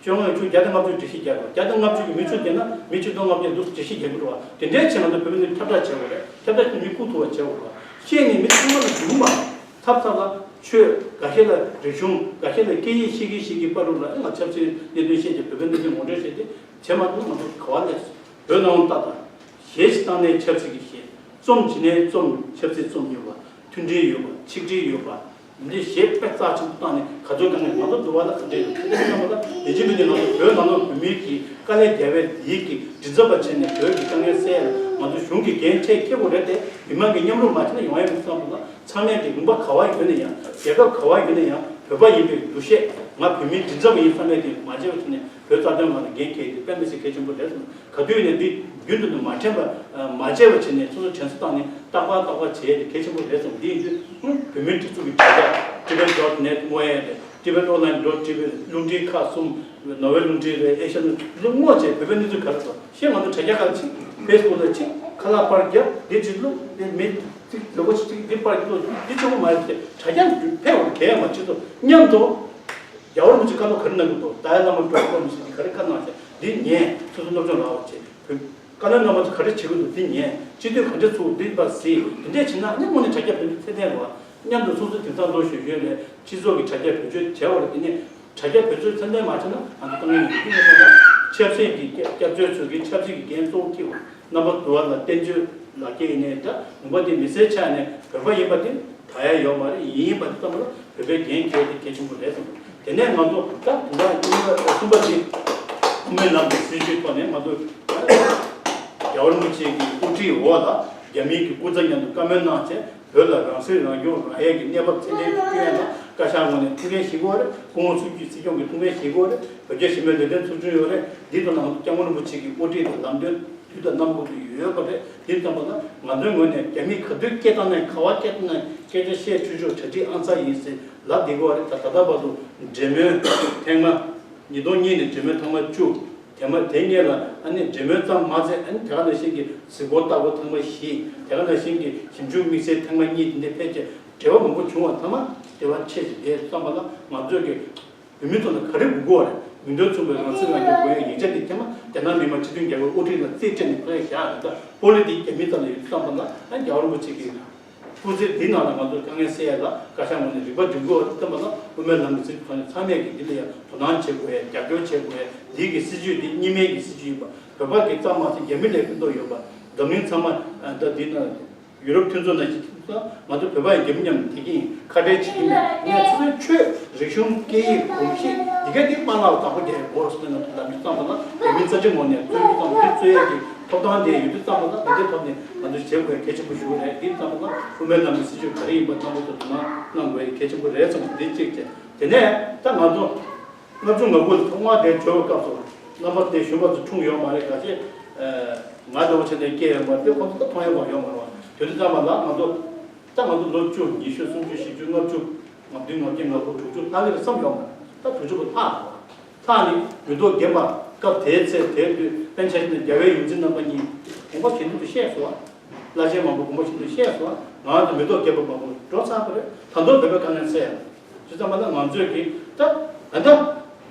བཅོ་ལྔ་བཅུ་བརྒྱ་དང་ལྔ་བཅུ་འགྲེལ་བཤད་རྒྱག་དགོས། བརྒྱ་དང་ལྔ་བཅུ་གི་མི་བཅུ་བརྒྱབ་ན་མི་ཆིག་སྟོང་ལྔ་བརྒྱ་འདུག་འགྲེལ་བཤད་རྒྱག་གི་འགྲོ་བ། དེ་འདྲའི་ཆེད་ང་ཚོ་བོད་མི་ཁྱབ་བསྒྲགས་བྱེད་དགོས་རེད། ཁྱབ་བསྒྲགས་ཀྱིས་མི་བཀུག་ཐུབ་པ་བྱེད་དགོས་རེད། བཤད་ནས་མི་ཚང་མ་ལ་སྒྲུང་མ་ཚབ་ཚབ་ལ། ཆོས་འགའ་ཤས་ལ་རིག་གཞུང་། འགའ་ཤས་ལ་སྐད་ཡིག་ཤེས་ཀྱི་ཤེས་ཀྱི་བར་དུ་ལ་ང་ཆབ་སྲིད་གནད་དོན་བཤད་ཀྱི་བོད་པའི་གནད་དོན་ངོ་སྤྲོད་བྱས་ཏེ་བྱེད་མ་ཐུབ་ན་ང་ཚོ་ག་བ་སླེབས་སོང་། བོད་ནང་ལ་ལྟ་དང་། གཞས་ཤིག་བཏང་ནས་ཆབ་སྲིད་ཀྱི་གཞས། རྩོམ་བྱེད་ནས་རྩོམ། ཆབ་སྲིད་རྩོམ་ཡོད་པ། མཐུན་སྒྲིལ་ཡོད་པ། ཆིག་སྒྲིལ་ཡོད་པ། འདི་གཞས་དཔེ་རྩ་ཆེན་པོ་བཏང་ནས་ག་ཚོད་གང་ངས་ང་ཚོ་འདུལ་བ་ལ་ག་འདྲས་ཡོད་དེ་འདྲ་བསམ་པ་ལ། ཡིན་གཅིག་མིན་གཅིག་ང་ཚོ་བོད་ནང་ལོགས་བོད་མིའི་གི་དཀའ་ལས་རྒྱག་པའི་དེའི་གི་མགྲིན་ཚབ་པ་བྱས་ནས་བོད་ཀྱི་དཀའ་ངལ་སེལ་ཡ་ལ་ང་ཚོ་གཞུང་གི་འགན་འཁྱེར་འཁྱེར་དགོས་རེད་དེ། མི་མང་གིས་མཉམ་རུབ་མ་བྱས་ན་ཡོང་ཡ་མི་འདུག་བསམ་པ་ལ། ཚང་མས་ཀྱི་ལུང་པ་ག་བ་ཡོད་ན་ཡང་། རྒྱལ་ཁབ་ག་བ་ཡོད་ན་ཡང་། བོད་པ་ཡིན་པའི་འདུ་ཤེས། ང་བོད་མིའི་མགྲིན་ཚབ་ཡིན་བསམ་པའི་དེ་མ་བརྗེད་པ་བྱས་ནས་བོད་རྩ་དོན་ལ་འགན་འཁྱེར་དེ་དཔེ་མི་སྲིད་གལ་ཆེན་པོ་རེད་བསམ། ག་དུས་ཡིན་ནའི་འདི་རྒྱུན་དུ་ནི་མ་དྲན་པ། མ་བརྗེད་པ་བྱས་ནས་སོ་སོ་དྲན་གསོ་བཏང་ནས་རྟག་པར་རྟག་པར་བྱེད་ཡས་དེ་གལ་ཆེན་པོ་རེད་བསམ། འདི་ཡིན་དུས་བོད་མིའི་སྒྲིག་འཛུགས་ཀྱི་དྲ་རྒྱ། tibet dot net བསྔོག་ཡས་དེ། tibet online dot tv རླུང་འཕྲིན་ཁག་གསུམ། ནོར་ཝེ་རླུང་འཕྲིན་རེད། ཨེ་ཤ་ཡ་རླུང་འཕྲིན། བསྔོགས་བྱས་བོད་པའི་གནས་ཚུལ་ག་རེ་འདུག་ཤེས། ང་ཚོ་དྲ་རྒྱ་ཁག་ལ་ཕྱིན། ཕེ་སི་བུག་ལ་ཕྱིན། ཁ་ལག་པར་བརྒྱབ། འདི་གཅིག་བླུགས། འདི་མི་གཅིག་ལོ་གཅིག་འདི་པར་བླུགས། འདི་གཅིག་པོ་མ་རེད་དེ། དྲ་རྒྱ་ཕེབས་པར་གལ་མ་ཆེ་ཚོ་མཉམ་དུ། རྒྱལ་བ་རིན་པོ་ཆེ་བཀའ་སློབ་ག་རེ་གནང་གི་འདུག་ཏཱ་ལའི་བླ་མ་སྒྲོལ་དཀར་མི་སྲིད་ཀྱིས་ག་རེ་བཀའ་གནང་བྱས། འདི་ཉན། སོ་སོ་སློབ་སྦྱོང་རག་པ་བྱས། བཀའ་བློན་རྣམ་པ་ཚོ་ག་རེ་བྱེད་ཀྱི་འདུག་འདི་ཉན། སྤྱི་འཐུས་ག་འདྲས་ཚུགས་འདི་པར་གཟིགས། འདི་འདྲས་བྱས་ན་ཨ་ནི་དངོས་གནས་དྲ་རྒྱ་བེད་སྤྱོད་ཚད་ལྡན་རེད་བ། མཉམ་དུ་སོ་སོ་དེང་སང་ལོ་གཞོན་གཞོན་རེད། སྤྱི་ཚོགས་ཀྱི་དྲ་རྒྱ་བེད་སྤྱོད་བྱས་པ་རེད། དེ་ནས་དྲ་རྒྱ་བེད་སྤྱོད་ཚད་ལྡན་མ་བྱས་ན་ང་ཚོ་དཀའ་ངལ་ཡོང་གི་ཡོད་པ་ལ། ཆབ་སྲིད་ཀྱི་སྐྱབས་བཅོལ་ཚོས་ཀྱི་ཆབ་སྲིད་ཀྱི་འགན་གཙོ་བོ་འཁྱེར་བ། རྣམ་པ་དུ་བ་ལ་བསྟན་བཅོས་ལག་ཁྱེར་ཡིན་ནའི་འདྲ། ལུང་པ་འདི་མི་སེར་ཆགས་ནས་བོད་པ་ཡིན་པ་དེ་དག་ཡ་ཡོད་མ་རེད། ཡིན་ཡིན་པ་དེ་ཙམ་ལ་བོད་པའི་འགན་འཁྱེར་དེ་གལ་ཆེན་པོ་རེད་བསམ། དེ་ནས་ང་ཚོ་ད་དེ་འདྲ་གཉིས་པ་གསུམ་པ་དེ་དབུ་མའི་ལམ་གྱི་སྲིད་བྱུས་ཐོག་ནས་ང་ཚོ་རྒྱལ་བ་རིན་པོ་ཆེ་གི་དབུ་ཁྲིད་འོག་ལ་རྒྱ་མིའི་གི་སྐུ་ཚབ་མཉམ་དུ་བཀའ་མོལ་གནང་བྱས། བོད་ལ་རང་སྲིད་རང་སྐྱོང་རག་ཡས་ཀྱི་གནས་བབ་ཚད་ལྡན་ཞིག་བསྐྲུན་ཡས་ལ་བཀའ་ཤག་ངོས་ནས་ཐུགས་འགན་བཞེས་དགོས་རེད། སྐུ་ངོ་སུམ་ཅུ་སྲིད་སྐྱོང་གི་ཐུགས་འགན་བཞེས་དགོས་རེད། བོད་རྒྱ་ཞི་མོལ་ལས་དོན་ཚོགས་ཆུང་ཡོད་རེད། འདི་ཚོ་ནང་སྐྱབས་མགོན་རིན་པོ་ཆེ་གི་དབུ་ཁྲིད་དང་ལམ་སྟོན་དུས་དང་རྣམ་པ་ཀུན་ཏུ་ཡོད་པ་རེད། དེ་ཙམ་པ་ལ་ང་ཚོའི་ངོས་ནས་རྒྱ་མིས་ག་དུས་སྐད་བཏང་ན་ག་བ་སྐད་བཏང་ན་སྐད་ཆ་བཤད་ཆོག་ཆོག་གྲ་སྒྲིག་ཨང་གསར་ཡིན་ཟེར་ལབ་བསྡད་ཀྱི་ཡོད་རེད། ད་ད་ལྟ་བར་དུ་འབྲེལ་མོལ་ཐེངས་མ། ཉིས་སྟོང་གཉིས་ནས་འབྲེལ་མོལ་ཐེངས་མ་བཅུ། དེ་མ་དེ་སྔོན་ལ་ཨ་ནི་འབྲེལ་མོལ་ཙམ་མ་ཟད། ཨ་ནི་དེ་ག་ནང་བཞིན་གྱི་གཟིགས་སྐོར་ལྟ་སྐོར་ཐེངས་མ་བཞི། དེ་ག་ནང་བཞིན་གྱི་ཞིབ་འཇུག་དམིགས་བསལ་ཐེངས་མ་གཉིས། དེ་འདྲའི་ཕལ་ཆེར་འབྲེལ་བ་མང་པོ་བྱུང་བ་ཚང་མ་དེ་བ་ཆེ་ཞིག་རེད་བསམ་པ་ལ། ང་ཚོས་ཀྱི་བོད་མི་ཚོ་ལ་ག་རེ་དགོས་ཀྱི་ཡོད་རེད། མིང་དོན་མཚུངས་པའི་རང་སྲིད་རང་སྐྱོང་དགོས་ཡ་ཡིག་ཆ་དེ་ཐེངས་མ་རྒྱ་ནག་མི་དམངས་སྤྱི་མཐུན་རྒྱལ་ཁབ་དབུ་ཁྲིད་ལ་རྩིས་སྤྲད་ནས་ཕར་བཞག་རེད། ད་པོ་ལི་དེ་རྒྱ་མི་རྩ་ལ་ཡོད་བསམ་པ་ལ། ཨ་རྒྱལ་བ་རིན་པོ་ཆེ་གི་སྐུ་ཚེ་འདིའི་ནང་ལ་ང་ཚོར་དཀའ་ངལ་སེལ་ཡ་ལ་བཀའ་ཤག་ངོས་ནས་རིག་པ་སྒྲིམ་དགོས་པ་དེ་བསྟན་པ་ལ། དབུ་མའི་ལམ་གྱི་སྲིད་ཐོག་ནས་ཚང་མས་ཀྱིས་འདི་ལ་ཡང་དོ་སྣང་བྱེད་དགོས་ཡ། རྒྱབ་སྐྱོར་བྱེད་དགོས་ཡ། འདི་གི་སྲིད་བྱུས་འདི་གཉིས་སྨན་གྱི་སྲིད་བྱུས་ཡིན་པ། བོད་པ་གི་ཙམ་མ་ཟད་རྒྱ་མི་ལ་ཕན་ཐོགས་ཡོད་པ། འཛམ་གླིང་ཚང་མ་ད་འདི་ན་ཡུ་རོབ་མཐུན་ཚོགས་ནང་བཞིན་ང་ཚོ་བོད་པ་ཡང་རྒྱ་མི་མཉམ་དུ་བསྡད་ཀྱི་ཡིན། ཁ་བྲལ་བྱེད་ཀྱི་མེད། ངས་ཚོ་ཚོའི་ཆོས་རིག་གཞུང་སྐད་ཡིག་གོམས་གཤིས་འདི་ག་འདི་དཔའ་ངར་དང་པོ་རྒྱག་དགོས་ཟེར་ན། ལབ་དུས་ཙམ་པ་ལ་རྒྱ་མི་རྩ་ཆེན་ངོས་ནས་རྩོད་རྒྱུ་ཙམ་འདི་རྩོད་ཡ་གི་ཐོབ་ཐང་དེ་ཡོད་དུས་ཙམ་པ་ལ། འདི་འདྲའི་ཐོག་ནས་ང་ཚོ་བྱེད་དགོས་གལ་ཆེན་པོ་ཞིག་རེད། འདི་ཙམ་པ་ལ་དབུ་མའི་ལམ་གྱི་སྲིད་བྱུས་ག་རེ་ཡིན་པ་ཚང་མ་ཚོ་དོ་སྣང་གནང་དགོས་ཡ་གལ་ཆེན་པོ་རེད་བསམ། འདི་གཅིག་བྱས། དེ་ནས་ད་ང་ཚོ་ལྔ་བཅུ་ང་དགུ་ལ་ཐོག་མར་དེ་བྱོན་པའི་སྐབས་སུ་རྣམ་པ་དེ་གཞོན་པ་ཚོ་འཁྲུངས་ཡོད་མ་རེད། ག་ཅི། ང་འདྲ་བོ་བྱས་ནས་སྐྱེས་ཡོད་མ་རེད། དེ་ཁོང་ཚོ་ད་མཐོང་ཡ་མ་ཡོད་མ་རེད་བ། དེ་དུས་ཙམ་པ་ལ་ང་ཚོ་ད་ང་ཚོ་ལོ་བཅུ། ཉི་ཤུ། སུམ་ཅུ། བཞི་བཅུ། ལྔ་བཅུ། ང་བདུན། ང་བརྒྱད། ང་དགུ། དྲུག་ཅུ་ལྷག་གི་རེད་བསམ་ཡོད་མ་རེད། ད་དྲུག་ཅུ་པོ་ལྷག་རེད་བ། ལྷག་ནས་མི་ཐོག་རྒན་པ་སྐབས་དེའི་ཚེ་དེའི་དུས་པཎ་ཆེན་རྒྱལ་བའི་ཡོངས་འཛིན་རྣམ་པ་གཉིས་དགོངས་པ་གལ་ཆེན་པོ་བཞེས་སོང་བ། བླ་ཆེན་མང་པོ་དགོངས་པ་ཆེན་པོ་བཞེས་སོང་། ང་ཚོ་མི་ཐོག་རྒན་པ་མང་པོ་འགྲོ་ཚར་བ་རེད། ད་དུང་བོད་པའི་དཀའ་ངལ་སེལ་ཡ་དུས་ཙམ་པ་ལ་ང་ཚོས་ཀྱིས་ད་ད་ལྟ་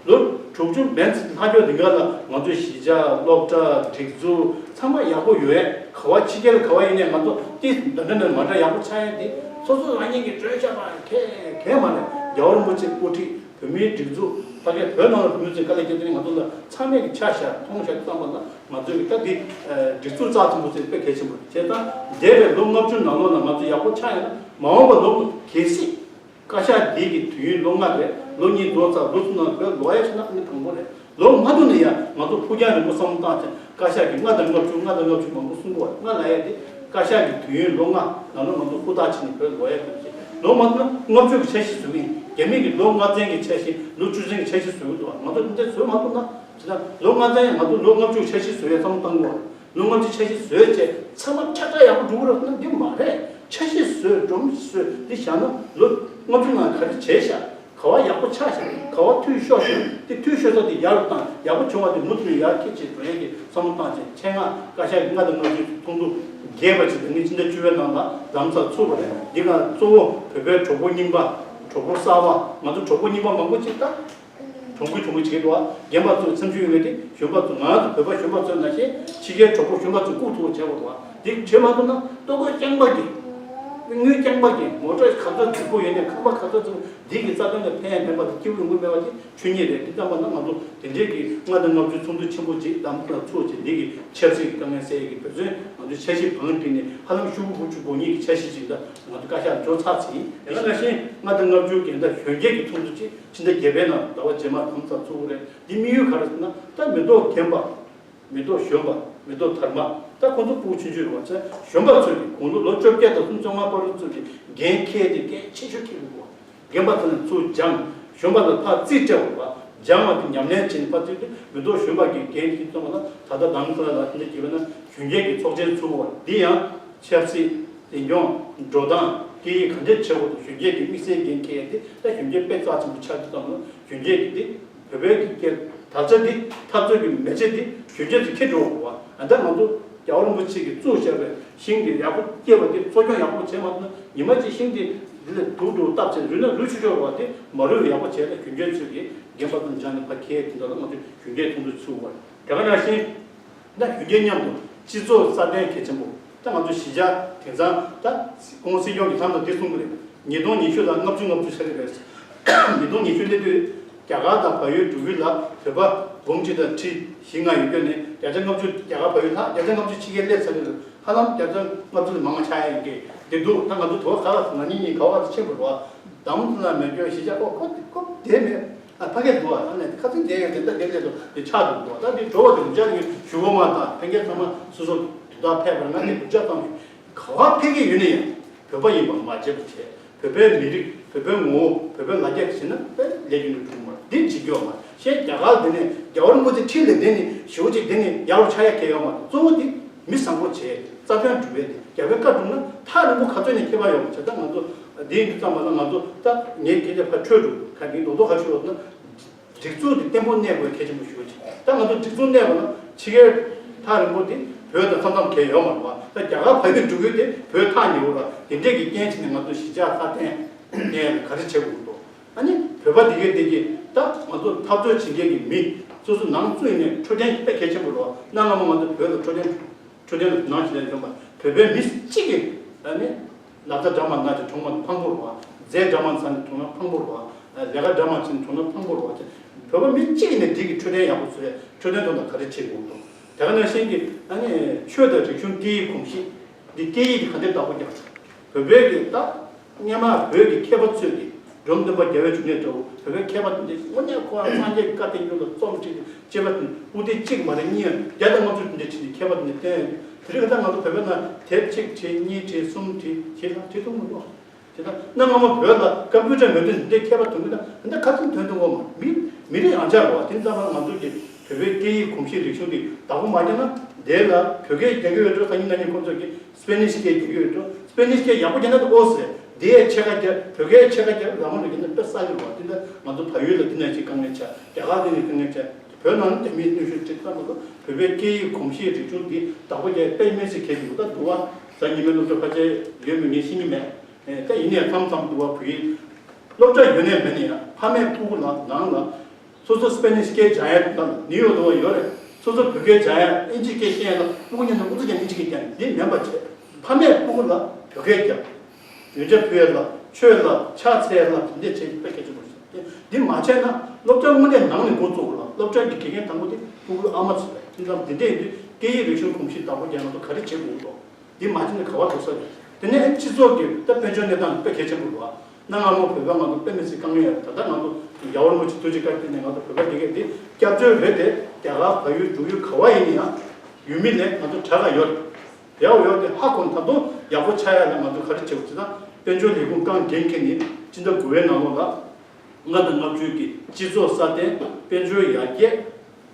ལོ་དྲུག་ཅུ་མན་ཙམ་ལྷག་རྒྱུ་འདི་ག་ལ་ང་ཚོས་གཞིས་ཆགས། སློབ་གྲྭ། སྒྲིག་འཛུགས་ཚང་མ་ཡག་པོ་ཡོད། ག་བ་ཕྱི་རྒྱལ་ག་བ་ཡིན་ནའི་ང་ཚོ་ཏི་འདི་འདྲ་ནས་མ་འདྲ་ཡག་པོ་ཆགས་ཡ་དེ་སོ་སོ་རང་ཉིད་ཀྱིས་བརྗོད་བྱ་བ་གས་གས་མ་རེད། རྒྱལ་བ་རིན་པོ་ཆེ་དབུ་ཁྲིད། བོད་མིའི་སྒྲིག་འཛུགས་ཕ་གིའི་བོད་ནང་ལ་བོད་མི་ཚོས་དཀའ་ལས་བརྒྱབ་དེ་ནི་ང་ཚོ་ལ་ཚང་མས་ཀྱི་ཆ་བཞག་མཐོང་བཞག་བསམ་པ་ལ་ང་ཚོས་ཀྱི་ད་འདི་སྒྲིག་འཛུགས་རྩ་ཆེན་པོ་ཚོས་དཔེ་གལ་ཆེན་པོ་རེད། བྱས་ཙང་འདས་པའི་ལོ་ལྔ་བཅུ་ནང་ལོགས་ལ་ང་ཚོ་ཡག་པོ་ཆགས་ཡོད་ན་མ་འོངས་པ་ལོ་གལ་སྲིད་བཀའ་ཤག་འདི་གི་དུས་ཡུན་ལོ་ལྔ་རེད། ལོ་གཉིས་རྫོགས་ཚར། ལོ་གསུམ་ནང་བོད་ལོག་ཡ་ཆགས་ན་ཨ་ནི་དང་པོ་རེད། ལོ་མ་ཐུག་ན་ཡང་ང་ཚོ་ཕུགས་རྒྱང་རིང་པོ་བསམ་བློ་བཏང་བྱས། བཀའ་ཤག་གིས་ལྔ་དང་ལྔ་བཅུ། ལྔ་དང་ལྔ་བཅུ་མང་པོ་གསུང་གི་ཡོད་རེད། ང་ལབ་ཡ་དེ་བཀའ་ཤག་གི་དུས་ཡུན་ལོ་ལྔ་ནང་ལོགས་ང་ཚོ་ཧུར་ཐག་བྱས་ནས་བོད་ལོག་ཡ་དགོས་ཀྱི་རེད། ལོ་མ་ཐུག་ན་ལྔ་བཅུ་གི་འཆར་གཞི་བཟོ་གི་ཡིན། རྒྱ་མི་གིས་ལོ་ལྔ་ཚན་གྱི་འཆར་གཞི། ལོ་བཅུ་ཚན་གྱི་འཆར་གཞི་བཟོ་གི་འདུག་ང་ཚོ་དེ་འདྲ་བཟོ་མ་ཐུབ་ན། བྱས་ན་ལོ་ལྔ་ཚན་ཡང་ང་ཚོ་ལོ་ལྔ་བཅུ་གི་འཆར་གཞི་བཟོ་ཡ་བསམ་བློ་བཏང་དགོས་རེད། ལོ་ལྔ་བཅུའི་འཆར་གཞི་བཟོས་བྱས་ཚང་མ་ཁྲ་ཁྲ་ཡག་པོ་འགྲོ་གི་རེད་ཟེར་ན་འདི་མ་རེད། འཆར་གཞི་བཟོས། སྒྲོམ་གཞི་བཟོས། འདི་བཞག་ན་ལོ་ལྔ་བཅུ་ནང་ག་རེ་བྱས་ཤག་ག་བ་ཡག་པོ་ཆགས་ཤག་ག་བ་འཐུས་ཤོར་ཤག་དེ་འཐུས་ཤོར་ས་དེ་ཡར་བཏང་། ཡག་པོ་བྱུང་བ་དེ་མུ་མཐུད་ནས་ཡར་འཁྱེར་བྱས་འགྲོ་ཡས་ཀྱི་བསམ་བློ་བཏང་བྱས། ཆེད་མངགས་བཀའ་ཤག་གི་ལྔ་དང་ལྔ་བཅུ་ཚོགས་འདུ་རྒྱས་པ་ཅིག་དེ་ནི་ཕྱི་ཟླ་བཅུ་པའི་ནང་ལ་ལམ་སང་ཚུགས་པ་རེད། འདི་ག་གཙོ་བོ་བོད་པའི་གྲོགས་པོ་རྙིང་པ། གྲོགས་པོ་གསར་པ། ང་ཚོ་གྲོགས་པོ་རྙིང་པ་མང་པོ་ཅིག་ད། གྱོང་གུན་གྱོང་གུན་བྱེད་ཀྱི་འདུག་བ། རྒན་པ་ཚོ་སེམས་ཤུགས་ཡོད་མཁན་དེ་གཞོན་པ་ཚོ། ང་ཚོ་བོད་པ་གཞོན་པ་ཚོ་ནང་བཞིན་ཕྱི་རྒྱལ་གྲོགས་པོ་གཞོན་པ་ཚོ་བཀུག་ཐུབ་པ་བྱེད་དགོས་འདུག་བ། འདི་བྱེད་མ་ཐུབ་ན་ལྟོ་གོས་རྐྱང་པ་གི་དངུལ་རྐྱང་པ་གི་མོ་ཊ་ག་ཚོད་རྫིག་པོ་ཡོད་ནས་ཁང་པ་ག་ཚོད་རྫིག་པོ་འདི་གི་རྩ་དོན་ལ་ཕན་ཡ་མེད་པ་དང་སྐྱིད་པོ་ཡོང་གི་མེད་པ་དེ་ཆོས་ཉིད་རེད། འདི་ཙམ་པ་ན་ང་ཚོ་དེ་འདྲའི་གི་ལྔ་དང་ལྔ་བཅུ་ཚོགས་འདུ་ཆེན་པོ་ཅིག་བདམས་ཐོན་ཚུགས་ཅིག་འདི་གི་ཆབ་སྲིད་ཀྱི་དཀའ་ངལ་སེལ་ཡས་ཀྱི་འབད་བརྩོན་ང་ཚོས་འཆར་གཞི་བང་བསྒྲིགས་ནས་ཧ་ལམ་ཤོག་གུ་དགུ་བཅུ་གོ་གཉིས་ཀྱི་འཆར་གཞི་ཅིག་ད་ང་ཚོ་བཀའ་ཤག་འབྱོར་ཚར་ཚར་ཡིན། དེ་ག་ནང་བཞིན་ལྔ་དང་ལྔ་བཅུ་གི་ད་གཞོན་སྐྱེས་ཀྱི་ཚོགས་འདུ་ཅིག་ཕྱི་ཟླ་བརྒྱད་པའི་ནང་ཟླ་བ་རྗེས་མ་དམ་ཚགས་ཚུགས་ཀྱི་རེད། འདི་དམིགས་ཡུལ་ག་རེ་ཟེར་ན་ད་མི་ཐོག་རྒན་པ། མི་ཐོག་གཞོན་པ། མི་ཐོག་དར་མ། ད་ཁོང་ཚོ་ཕྲུ་གུ་ཆུང་ཆུང་རེད་བ། ཚེ་གཞོན་པ་ཚོས་ཀྱི་དགུང་ལོ་ལོ་བཅོ་བརྒྱད་དང་སུམ་ཅུ་སོ་ལྔ་བར་དུ་ཚོས་ཀྱི་འགན་འཁྱེར་ཏེ་འགན་ཆེ་ཤོས་འཁྱེར་དགོས་བ། རྒན་པ་ཚོ་ནས་ཚུར་སྦྱངས། གཞོན་པ་ལ་ཕར་རྩིས་སྤྲད་དགོས་བ། སྦྱངས་བ་དེ་ཉམས་ལེན་བྱས་ནས་ཕར་རྩིས་ཏེ་མི་ཐོག་གཞོན་པ་གི་འགན་འཁྱེར་གཏོང་བ་ལ་ད་ལྟ་དང་ས་ལ་ལ་དེ་འདྲ་བྱས་པ་ན་གཞོན་སྐྱེས་ཀྱི་ཚོགས་ཆེན་ཚུགས་པ་འདི་ཡང་ཆབ་སྲིད། འཛིན་སྐྱོང་། འགྲོ་སྟངས། སྐད་ཡིག་ག་འདྲས་བྱེད་དགོས་འདུག་གཞོན་སྐྱེས་ཀྱི་དམིགས་བསལ་འགན་འཁྱེར་ཡ་དེ་ད་གཞོན་སྐྱེས་དཔེ་རྩ་ཆེན་པོ་ཆགས་དུས་ཙམ་ལ་གཞོན་སྐྱེས་ཀྱི་དེ་བོད་པའི་གི་སྐད་དར་ཆ་འདི་འཐབ་རྩོད་ཀྱི་མེ་ལྕེ་འདི་གཞོན་སྐྱེས་ཚོས་འཁྱེར་འགྲོ་དགོས་པ། ཨ་ད་ང་ཚོ་རྒྱལ་བ་རིན་པོ་ཆེ་གིས་བཙུགས་བཞག་པའི་ཤིང་འདི་ཡག་པོ་སྐྱེས་པ་འདི་གཙོ་སྐྱོང་ཡག་པོ་བྱས་མ་ཐུབ་ན་ཉི་མ་གཅིག་ཤིང་འདི་འདི་ལས་སྡུག་སྡུག་བཏབ་བྱས་རུལ་ན་རུལ་ཆོག་ཆོག་པ་དེ་མ་རུལ་བའི་ཡག་པོ་བྱས་ལ་གཞོན་སྐྱེས་ཚོས་ཀྱི་རྒན་པ་ཚོ་སྦྱངས་ནས་ཕར་འཁྱེར་དེ་འདྲ་ལ་ང་ཚོས་གཞོན་སྐྱེས་ཚོགས་འདུ་ཚུགས་པ་དེ་ག་ནང་བཞིན། ད་གཞོན་སྐྱེས་མཉམ་དུ་སྤྱི་ཚོགས་སྲ་བརྟན་གལ་ཆེན་པོ། ད་ང་ཚོ་གཞིས་ཆགས་དེང་སང་ད་སྐུ་ངོ་སྲིད་སྐྱོང་གིས་ཐང་དང་འདི་གསུང་གི་རེད། ཉིས་སྟོང་ཉི་ཤུ་ལ་ལྔ་བཅུ་ང་བཅུ་ཆགས་ཀྱི་རེད། ཉིས་སྟོང་ཉི་ཤུ་སླེབས་དུས་རྒྱ་གར་དང་བལ་ཡུལ་འགྲོ་ཡུལ་ལ་བོད་པ་འབུམ་གཅིག་དང་ཁྲི་བཞི་ལྔ་ཡོད་སྐྱོན་ནས་བརྒྱ་ཆ་ལྔ་བཅུ་རྒྱ་གར་བལ་ཡུལ་ལྷག་བརྒྱ་ཆ་ལྔ་བཅུ་ཕྱི་རྒྱལ་སླེབས་ཚར་གྱི་རེད། ཧ་ལམ་བརྒྱ་ཆ་ལྔ་བཅུ་ལས་མང་བ་ཆགས་ཡ་ཡིན་གྱི་འདི་འདུག་ད་ང་ཚོ་དོ་ག་ལ་ང་གཉིས་གཉིས་ག་བ་ལ་ཕྱིན་པ་རེད་བ། དམ་ལ་མེ་སྐྱོན་གཞིས་ཆགས་ཀོ་ཀོ་ཀོ་བསྡད་མེད། ཨ་ཕ་གིར་འདུག་ཨ་ནི་ཁ་སང་དེ་ཡང་དེ་འདྲ་དེ་འདྲ་དུ་དེ་ཆགས་འདུག་འདུག་ད་དེ་འགྲོ་བ་དེ་མི་ཆགས་ནི་ཞུ་བ་མ་དང་ཕན་ཁེ་ཚང་མ་སོ་སོ་དུ་ད་ཕེབས་པར་ང་ནི་དུ་ཆ་ཙམ་ཞིག་ག་བ་ཕེབས་ཀྱི་ཡོད་ནི་ཡང་བོད་པ་ཡིན་པ་མ་བརྗེད་པ་བྱས། བོད་པའི་མི་རིགས་བོད་པའི་ངོ་བོ་བོད་པའི་ལ་རྒྱ་བྱས་ན་དཔེ་ལས་རྒྱུ་ནི་གྲུབ་མ་འདི་འཇིག་ཡོད་མ་ཤེས། རྒྱ་གར་དེ་ནས་རྒྱལ་བ་རིན་པོ་ཆེ་ཁྲི་ལ་བསྡད་ནི་ཞེ་པོ་ཅིག་དེ་ནི་ཡག་པོ་ཆགས་ཡ་གལ་ཡོད་མ་གཏོགས་གཙོ་བོ་དེ། མི་བཟང་པོ་བྱས་རྩ་དོན་སྒྲུབ་པའི་དེ་རྒྱལ་བའི་བཀའ་སྒྲུབ་ན་ཐག་རིང་པོ་ག་ཚོད་ནས་ཁྱད་པར་ཡོང་བ་བྱས། ད་ང་ཚོ་འདི་ཡིན་དུས་ཙམ་པ་ལ་ང་ཚོ་ད་ངས་སྐད་ཆ་ཕར་འཕྲོས་འགྲོ་ག་གི་རྡོག་རྡོག་ག་ཞུ་བ་ན་སྒྲིག་འཛུགས་དེ་བརྟན་པོ་གནས་དགོས་གལ་ཆེན་པོ་ཞུ་བ་བྱས། ད་ང་ཚོ་སྒྲིག་འཛུགས་གནས་པ་ན་ཕྱི་རྒྱལ་ཐག་རིང་པོ་དེ་བོད་དང་མཚམས་མཚམས་གལ་ཡོད་མ་རེད་བ། ད་རྒྱ་གར་བལ་ཡུལ་འགྲོ་གི་དེ་བོད་ཐག་ཉེ་བོ་ར་དེ་འདྲས་ཀྱི་རྐྱེན་བྱས་ནས་ང་ཚོ་གཞིས་ཆགས་སྲ་བརྟན་གནས་ཡ་ལ་ག་རེ་བྱེད་དགོས་འདུག་ཨ་ནི་བོད་པ་འདི་གའི་འདི་གི་ད་ང་ཚོ་འཐབ་རྩོད་བྱེད་མཁན་གྱི་མི་སོ་སོ་ནང་བཙུགས་ནས་འཕྲོད་བསྟེན་དཔེ་གལ་ཆེན་པོ་རེད་བ། གནའ་སྔ་མོ་ང་ཚོ་བོད་ལ་འཕྲོད་བསྟེན། འཕྲོད་བསྟེན་ལ་དོ་སྣང་བྱེད་ལས་བྱུང་བ། བོད་པའི་མི་གཅིག་གིས་ཨ་ནི་ན་ཚ་འདྲ་མ་ན་ཅིག་གྲོངས་པ་ཕངས་པོ་རེད་བ། རྫས་འདྲ་མ་ཟ་ནས་གྲོངས་ན་ཕངས་པོ་རེད་བ། ལས་ཀ་འདྲ་མ་བྱས་ནས་གྲོངས་ན་ཕངས་པོ་རེད་བ། བོད་པ་མི་གཅིག་ནས་འགྲིག་གི་འཕྲོད་བསྟེན་ཡག་པོ་བཟོས། འཕྲོད་བསྟེན་ཐོག་ལ་ག་རེ་བྱེད་དགོས་འདུག་དེ་ག་ནང་བཞིན་གྱི་ཨ་ནི་ཆོས་དང་རིག་གཞུང་སྐད་ཡིག་གོམས་གཤིས་འདི་སྐད་ཡིག་འདི་ག་འདྲས་བདག་པོ་རྒྱག་དགོས། བོད་པའི་གི་ད་སྔོན་མ་བོད་ཀྱི་མཁས་པ་ཚོས་ཀྱི་འབྲོམ་སྟོན་པ་རྒྱལ་བའི་འབྱུང་གནས་འདྲ་བོ་བོད་པའི་མཁས་པ་དེ་འདྲས་དངོས་གནས་ཁོ་རང་སངས་རྒྱས་ཀྱི་བཀའ་བསྟན་རྒྱུན་ལ་རྩོམ་བྲིས་ཏེ་དཔྱད་པ་དེ་དབུ་སྟེང་གཅིག་མ་རེད་གཉིས་ཡང་བརྒྱ་དང་ལྔ་བཅུ་དེ་འདྲས་བྲིས་ནས་མཁས་པ་དེ་འདྲས་བསྟན་ཡོད། དེ་རིང་ད་ང་ཚོ་བོད་པའི་ནང་དེབ་གཅིག་བྲིས་གཉིས་བྲིས་གསུམ་བྲིས་བཞི་ལྷག་བྲིས་ཐུབ་མི་འདུག་དེ་ལྟར་གནའ་སྔ་མོ་བོད་ལ་ཀམ་པུ་ཊར་མེད་དུས་འདི་འདྲའི་མཁས་པ་ཐོན་གི་ན་འདི་ཁ་ཚིག་ཐོན་ཐུབ་པ་མ་མི་མི་རིགས་ཡང་ཆགས་རོགས་དེ་ཙམ་པ་ང་ཚོ་གི་བོད་པའི་སྐད་ཡིག་གོམས་གཤིས་རིག་གཞུང་འདི་བདག་པོ་མ་བརྒྱབ་ན་དེ་ལ་བོད་སྐད་རྒྱག་གི་ཡོད་འགྲོ། སང་ཉིན་གནངས་ཉིན་ཁོང་ཚོ་གི་སྤེ་ནིཤ་སྐད་རྒྱག་གི་ཡོད་འགྲོ། སྤེ་ནིཤ་སྐད་ཡག་པོ་རྒྱག་ན་དེ་ཨོ་ཟེར་དེ་ཡས་ཕྱེད་ཀ་རྒྱག་བོད་སྐད་ཕྱེད་ཀ་རྒྱག་རང་མོ་རིག་གི་ན་དཔེ་ས་ཡོད་རོགས་དེ་འདྲ་ང་ཚོ་བལ་ཡུལ་ལ་འདི་ན་ཅིག་དཀའ་ངལ་ཆགས། རྒྱ་གར་འདི་ནས་དཀའ་ངལ་ཆགས། བོད་ནང་ནི་རྒྱ་མིའི་གནོན་ཤུགས་ཅིག་ཙམ་མ་གཏོགས་བོད་པའི་སྐད་ཡིག་གོམས་གཤིས་རིག་གཞུང་འདི་བདག་པོ་རྒྱག་དཔེ་མི་སྲིད་གལ་ཆེན་པོ་ད་འདུག་བ། གཟའ་ཉི་མའི་སློབ་གྲྭ་ཕལ་ཆེར་ཡོད་མེད་ངས་ཤེས་ཀྱི་མེད། ཨེ་ད་ཡིན་ནའི་མཚམས་མཚམས་འདུག་བ། བོད་ཡིག་སློབ་གྲྭ་ཡོད་ནའི་མེད་ནའི་ཡང་ཕ་མས་སྤུ་གུ་ལ་ནང་ལ་སོ་སོ་སྤེ་ནིཤ་སྐད་སྦྱང་ཡ་ལ་ནིའུ་ཡོག་ཏུ་བ་ཡོད་རེད། སོ་སོ་བོད་སྐད་སྦྱང་ཡ་ཨིན་ཇི་སྐད་ཤེས་ཡ་ལ་སྤུ་གུ་གཉིས་ནས་ཨུ་ཚུགས་ཀྱང་ཨིན་ཇི་སྐད་རྒྱག་འདི་མེད་པ་བྱས། ཕ་མས་སྤུ་གུ་ལ་བོད་སྐད་རྒྱག་ཡོན་ཆབ་ཕུལ་ཡ་ལ་ཆོས་ལ་ཕྱག་འཚལ་ཡ་ལ་དེ་འདྲས་བྱས་དཔེ་གལ་ཆེན་པོ་རེད། འདི་མ་བྱས་ན་སློབ་གྲྭ་དངོས་གནས་ནང་ནས་འགོ་བཙུགས་དགོས་ལ། སློབ་གྲྭ་གི་དགེ་རྒན་དང་པོ་དེ་སྤུ་གུ་ཨ་མ་ཚོ་རེད། དེ་ཙམ་དེ་འདྲས་ཡིན་དུས་སྐད་ཡིག་རིག་གཞུང་གོམས་གཤིས་བདག་པོ་རྒྱག་ན་ཚོ་ག་རེ་བྱེད་དགོས་འདུག་འདི་མ་བྱས་ན་ག་བ་འགྲོ་ས་རེད། དེ་ནས་ཨ་ནི་སྤྱི་ཚོགས་ཀྱི་ད་དཔལ་འབྱོར་གནས་སྟངས་དཔེ་གལ་ཆེན་པོ་རེད་བ། གནའ་སྔ་མོ་བོད་པ་ང་ཚོ་དཔེ་མི་སྲིད་དཀའ་ངལ་ཡོད་རེད། ད་ལྟ་ང་ཚོ་རྒྱལ་བ་རིན་པོ་ཆེ་ཐུགས་རྗེ་བཀའ་དྲིན་ནས་ང་ཚོ་བོད་པ་དེ་གས་དེ་སྐྱབས་བཅོལ་རེད་དེ་རྒྱ་གར་བལ་ཡུལ་འབྲུག་ཡུལ་ག་བ་ཡིན་ན་ཡང་ཡུལ་མི་ལས་ང་ཚོ་གྲལ་ཁ་ཡོད་རེད། ཡག་ཡོད་དེ་ཧ་གོ་ད་དུང་ཡག་པོ་ཆགས་ཡ་ལ་ང་ཚོ་ག་རེ་བྱེད་དགོས་ཟེར་ན། དཔལ་འབྱོར་ལས་ཁུངས་རྐང་འགན་འཁྱེར་ནས་སྤྱི་ཟླ་དགུ་པའི་ནང་ལོགས་ལ་ལྔ་དང་ལྔ་བཅུ་གི་སྤྱི་ཚོགས་སྲ་བརྟན། དཔལ་འབྱོར་ཡར་རྒྱས།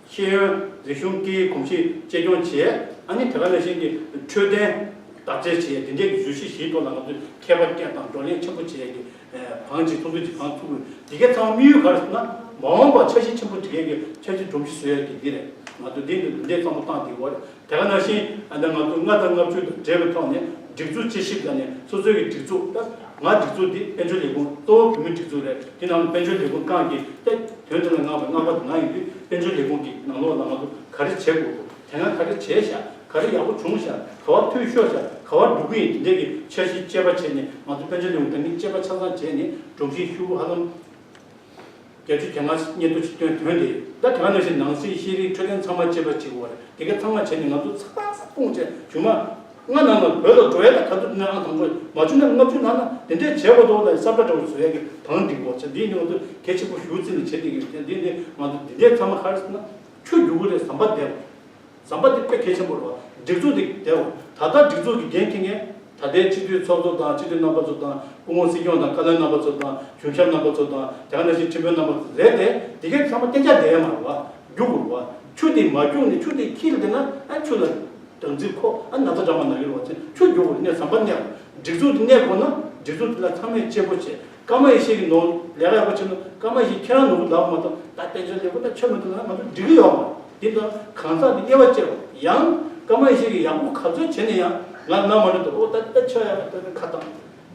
ཤེས་ཡོན་རིག་གཞུང་སྐད་ཡིག་གོམས་གཤིས་གཅེས་སྐྱོང་བྱས། ཨ་ནི་དེ་ག་ནང་བཞིན་གྱི་འཕྲོད་བསྟེན་བདག་གཅེས་བྱས། དེ་འདྲའི་གི་བརྗོད་གཞི་བཞིའི་ཐོག་ལ་ང་ཚོས་མཁས་པ་བསྐྱངས་དང་བགྲོ་གླེང་ཆེན་པོ་བྱས་ཀྱི་བང་ཅིག་ཚོགས་འདུ་ཅིག་བང་ཚུགས་དགོས། འདི་གའི་ཚང་མ་དམིགས་ཡུལ་ག་རེ་ཟེར་ན། མ་འོངས་པར་འཆར་གཞི་ཆེན་པོ་འབྲི་མཁན་གྱི་འཆར་གཞི་སྒྲོམ་གཞི་བཟོ་ཡ་གི་འདི་རེད། ང་ཚོ་འདི་འདི་འདྲའི་བསམ་བློ་བཏང་བསྡད་ཡོད་རེད། དེ་ག་ནང་བཞིན་ཨ་ནི་ང་ཚོ་ལྔ་དང་ལྔ་བཅུ་དང་འབྲེལ་བའི་ཐོག་ནས་སྒྲིག་འཛུགས་དཔྱད་ཞིབ་ལ་ནས་སོ་སོའི་གི་སྒྲིག་འཛུགས་ད་ང་སྒྲིག་འཛུགས་འདི་དཔལ་འབྱོར་ལས་ཁུངས་གཙོ་བོ་བོད་མིའི་སྒྲིག་འཛུགས་རེད། དེ་ནང་དཔལ་འབྱོར་ལས་ཁུངས་རྐང་གི་ད་ དོན་དེ་ལ་མངགས་པའི་མངགས་པ་དེ་ང་ཡིན་དུས་དཔལ་འབྱོར་ལས་ཁུངས་ཀྱི་ནང་ལོགས་ལ་ང་ཚོ་ག་རེ་བྱེད་དགོས་འདུག་དེ་སྔ་ག་རེ་བྱས་ཤག་ག་རེ་ཡག་པོ་བྱུང་ཤག་ག་བར་འཐུས་ཤོར་ཤག་ག་བར་འགྲོ་གི་ཡིན། དེ་འདྲས་ཀྱི་འཆར་གཞི་དཔྱད་པ་བྱས་ནས་ང་ཚོ་དཔལ་འབྱོར་ལས་ཁུངས་དང་ནི་དཔྱད་པ་ཆ་ཚང་བྱས་ནས་སྒྲོམ་གཞི་ཤུགས་ཧ་ལམ་བརྒྱད་ཅུ་གྱ་ལྔ་སྙེ་ཏོ་ཅིག་བཏོན་དོན་དེ་ད་དེ་ག་ནང་བཞིན་ནང་སྲིད་ཤེས་རིག་འཕྲོད་བསྟེན་ཚང་མ་དཔྱད་པ་བྱེད་དགོས་པ་རེད། དེ་ག་ཚང་མ་བྱས་ནས་ང་ཚོ་ཚ་ཚ་སྤུངས་བྱས་གཞུག་མ་ལྔ་ནང་ལ་བོད་ལ་འགྲོ་ཡ་ད་ག་ཚོད་ནས་ཨང་དང་པོ་མ་བྱུང་ན་ལྔ་བཅུ་ནང་ན་དེ་འདྲས་བྱས་དགོས་འདུག་ལ་ས་བཀྲ་འདྲ་བོ་བཟོ་ཡ་གི་དང་འགྲིག་གོ་བྱས་འདི་ནི་ང་ཚོ་གལ་ཆེན་པོ་ཞུ་རྩིས་ནས་བྱེད་བསྡད་ཀྱི་ཡོད། བྱས་འདི་ནི་ང་ཚོ་འདི་འདྲས་ཚང་མ་ག་རེ་ཟེར་ན་ཆུ་རྒྱུག་གི་རེད། ཟམ་པ་བསྡད་ཟམ་པ་འདི་དཔེ་གལ་ཆེན་པོ་རེད་བ། སྒྲིག་འཛུགས་འདི་བསྡད་འོ། ད་ལྟ་སྒྲིག་འཛུགས་ཀྱི་འགན་འཁྱེར་མཁན་ད་ལྟའི་སྤྱི་འཐུས་ཚོགས་གཙོ་དང་སྤྱི་འཐུས་རྣམ་པ་ཚོ་དང་སྐུ་ངོ་སྲིད་སྐྱོང་དང་བཀའ་བློན་རྣམ་པ་ཚོ་དང་གཞུང་ཞབས་རྣམ་པ་ཚོ་དང་དེ་ག་ནང་བཞིན་ཁྲིམས་དཔོན་རྣམ་པ་ཚོ་རེད་དེ། འདི་གའི་ཚང་མ་གཏན་འཇགས་བསྡད་ཡ་མ་རེད་བ། རྒྱུག་དགོས་རེད་བ། ཆུ་འདི་མ་རྒྱུག་ནས་ཆུ་འདི་འཁྱིལ་བསྡད་ན་ཨ་ཆུ་ལ་སྦྲང་རྩི་ཁོ་ཨ་ན་ཚ་འདྲ་མ་ན་གི་རེད་བ། ཆུ་རྒྱུག་དགོས་རེད། ནས་ཟམ་པ་གནས་དགོས། སྒྲིག་འཛུགས་འདི་གནས་དགོས་ན་སྒྲིག་འཛུགས་འདི་ལ་ཚང་མས་གཅེས་པོ་བྱེད། ཀརྨ་ཡེ་ཤེས་ཀྱི་ནོར་ལས་ཀ་ཡག་པོ་བྱེད་ན་ཀརྨ་ཡེ་ཤེས་ཁྱེད་རང་ནོར་བུ་འདྲ་བོ་མ་གཏོགས་ད་དཔལ་འབྱོར་ལས་ཁུངས་ད་ཆོ་མི་ཐུབ་ན་ང་ཚོ་འགྲིག་གི་ཡོད་མ་རེད། འདི་ལྟར་གང་ཟག་འདི་དབྱེ་བ་བཅད་པ་ཡང་ཀརྨ་ཡེ་ཤེས་ཀྱིས་ཡག་པོ་ག་ཚོད་བྱས་ན་ཡང་ང་ན་མ་འགྲོ་འདུག་ཨོ་ད་ད་ཆོ་ཡག་ད་ད་ཁ་བཏང་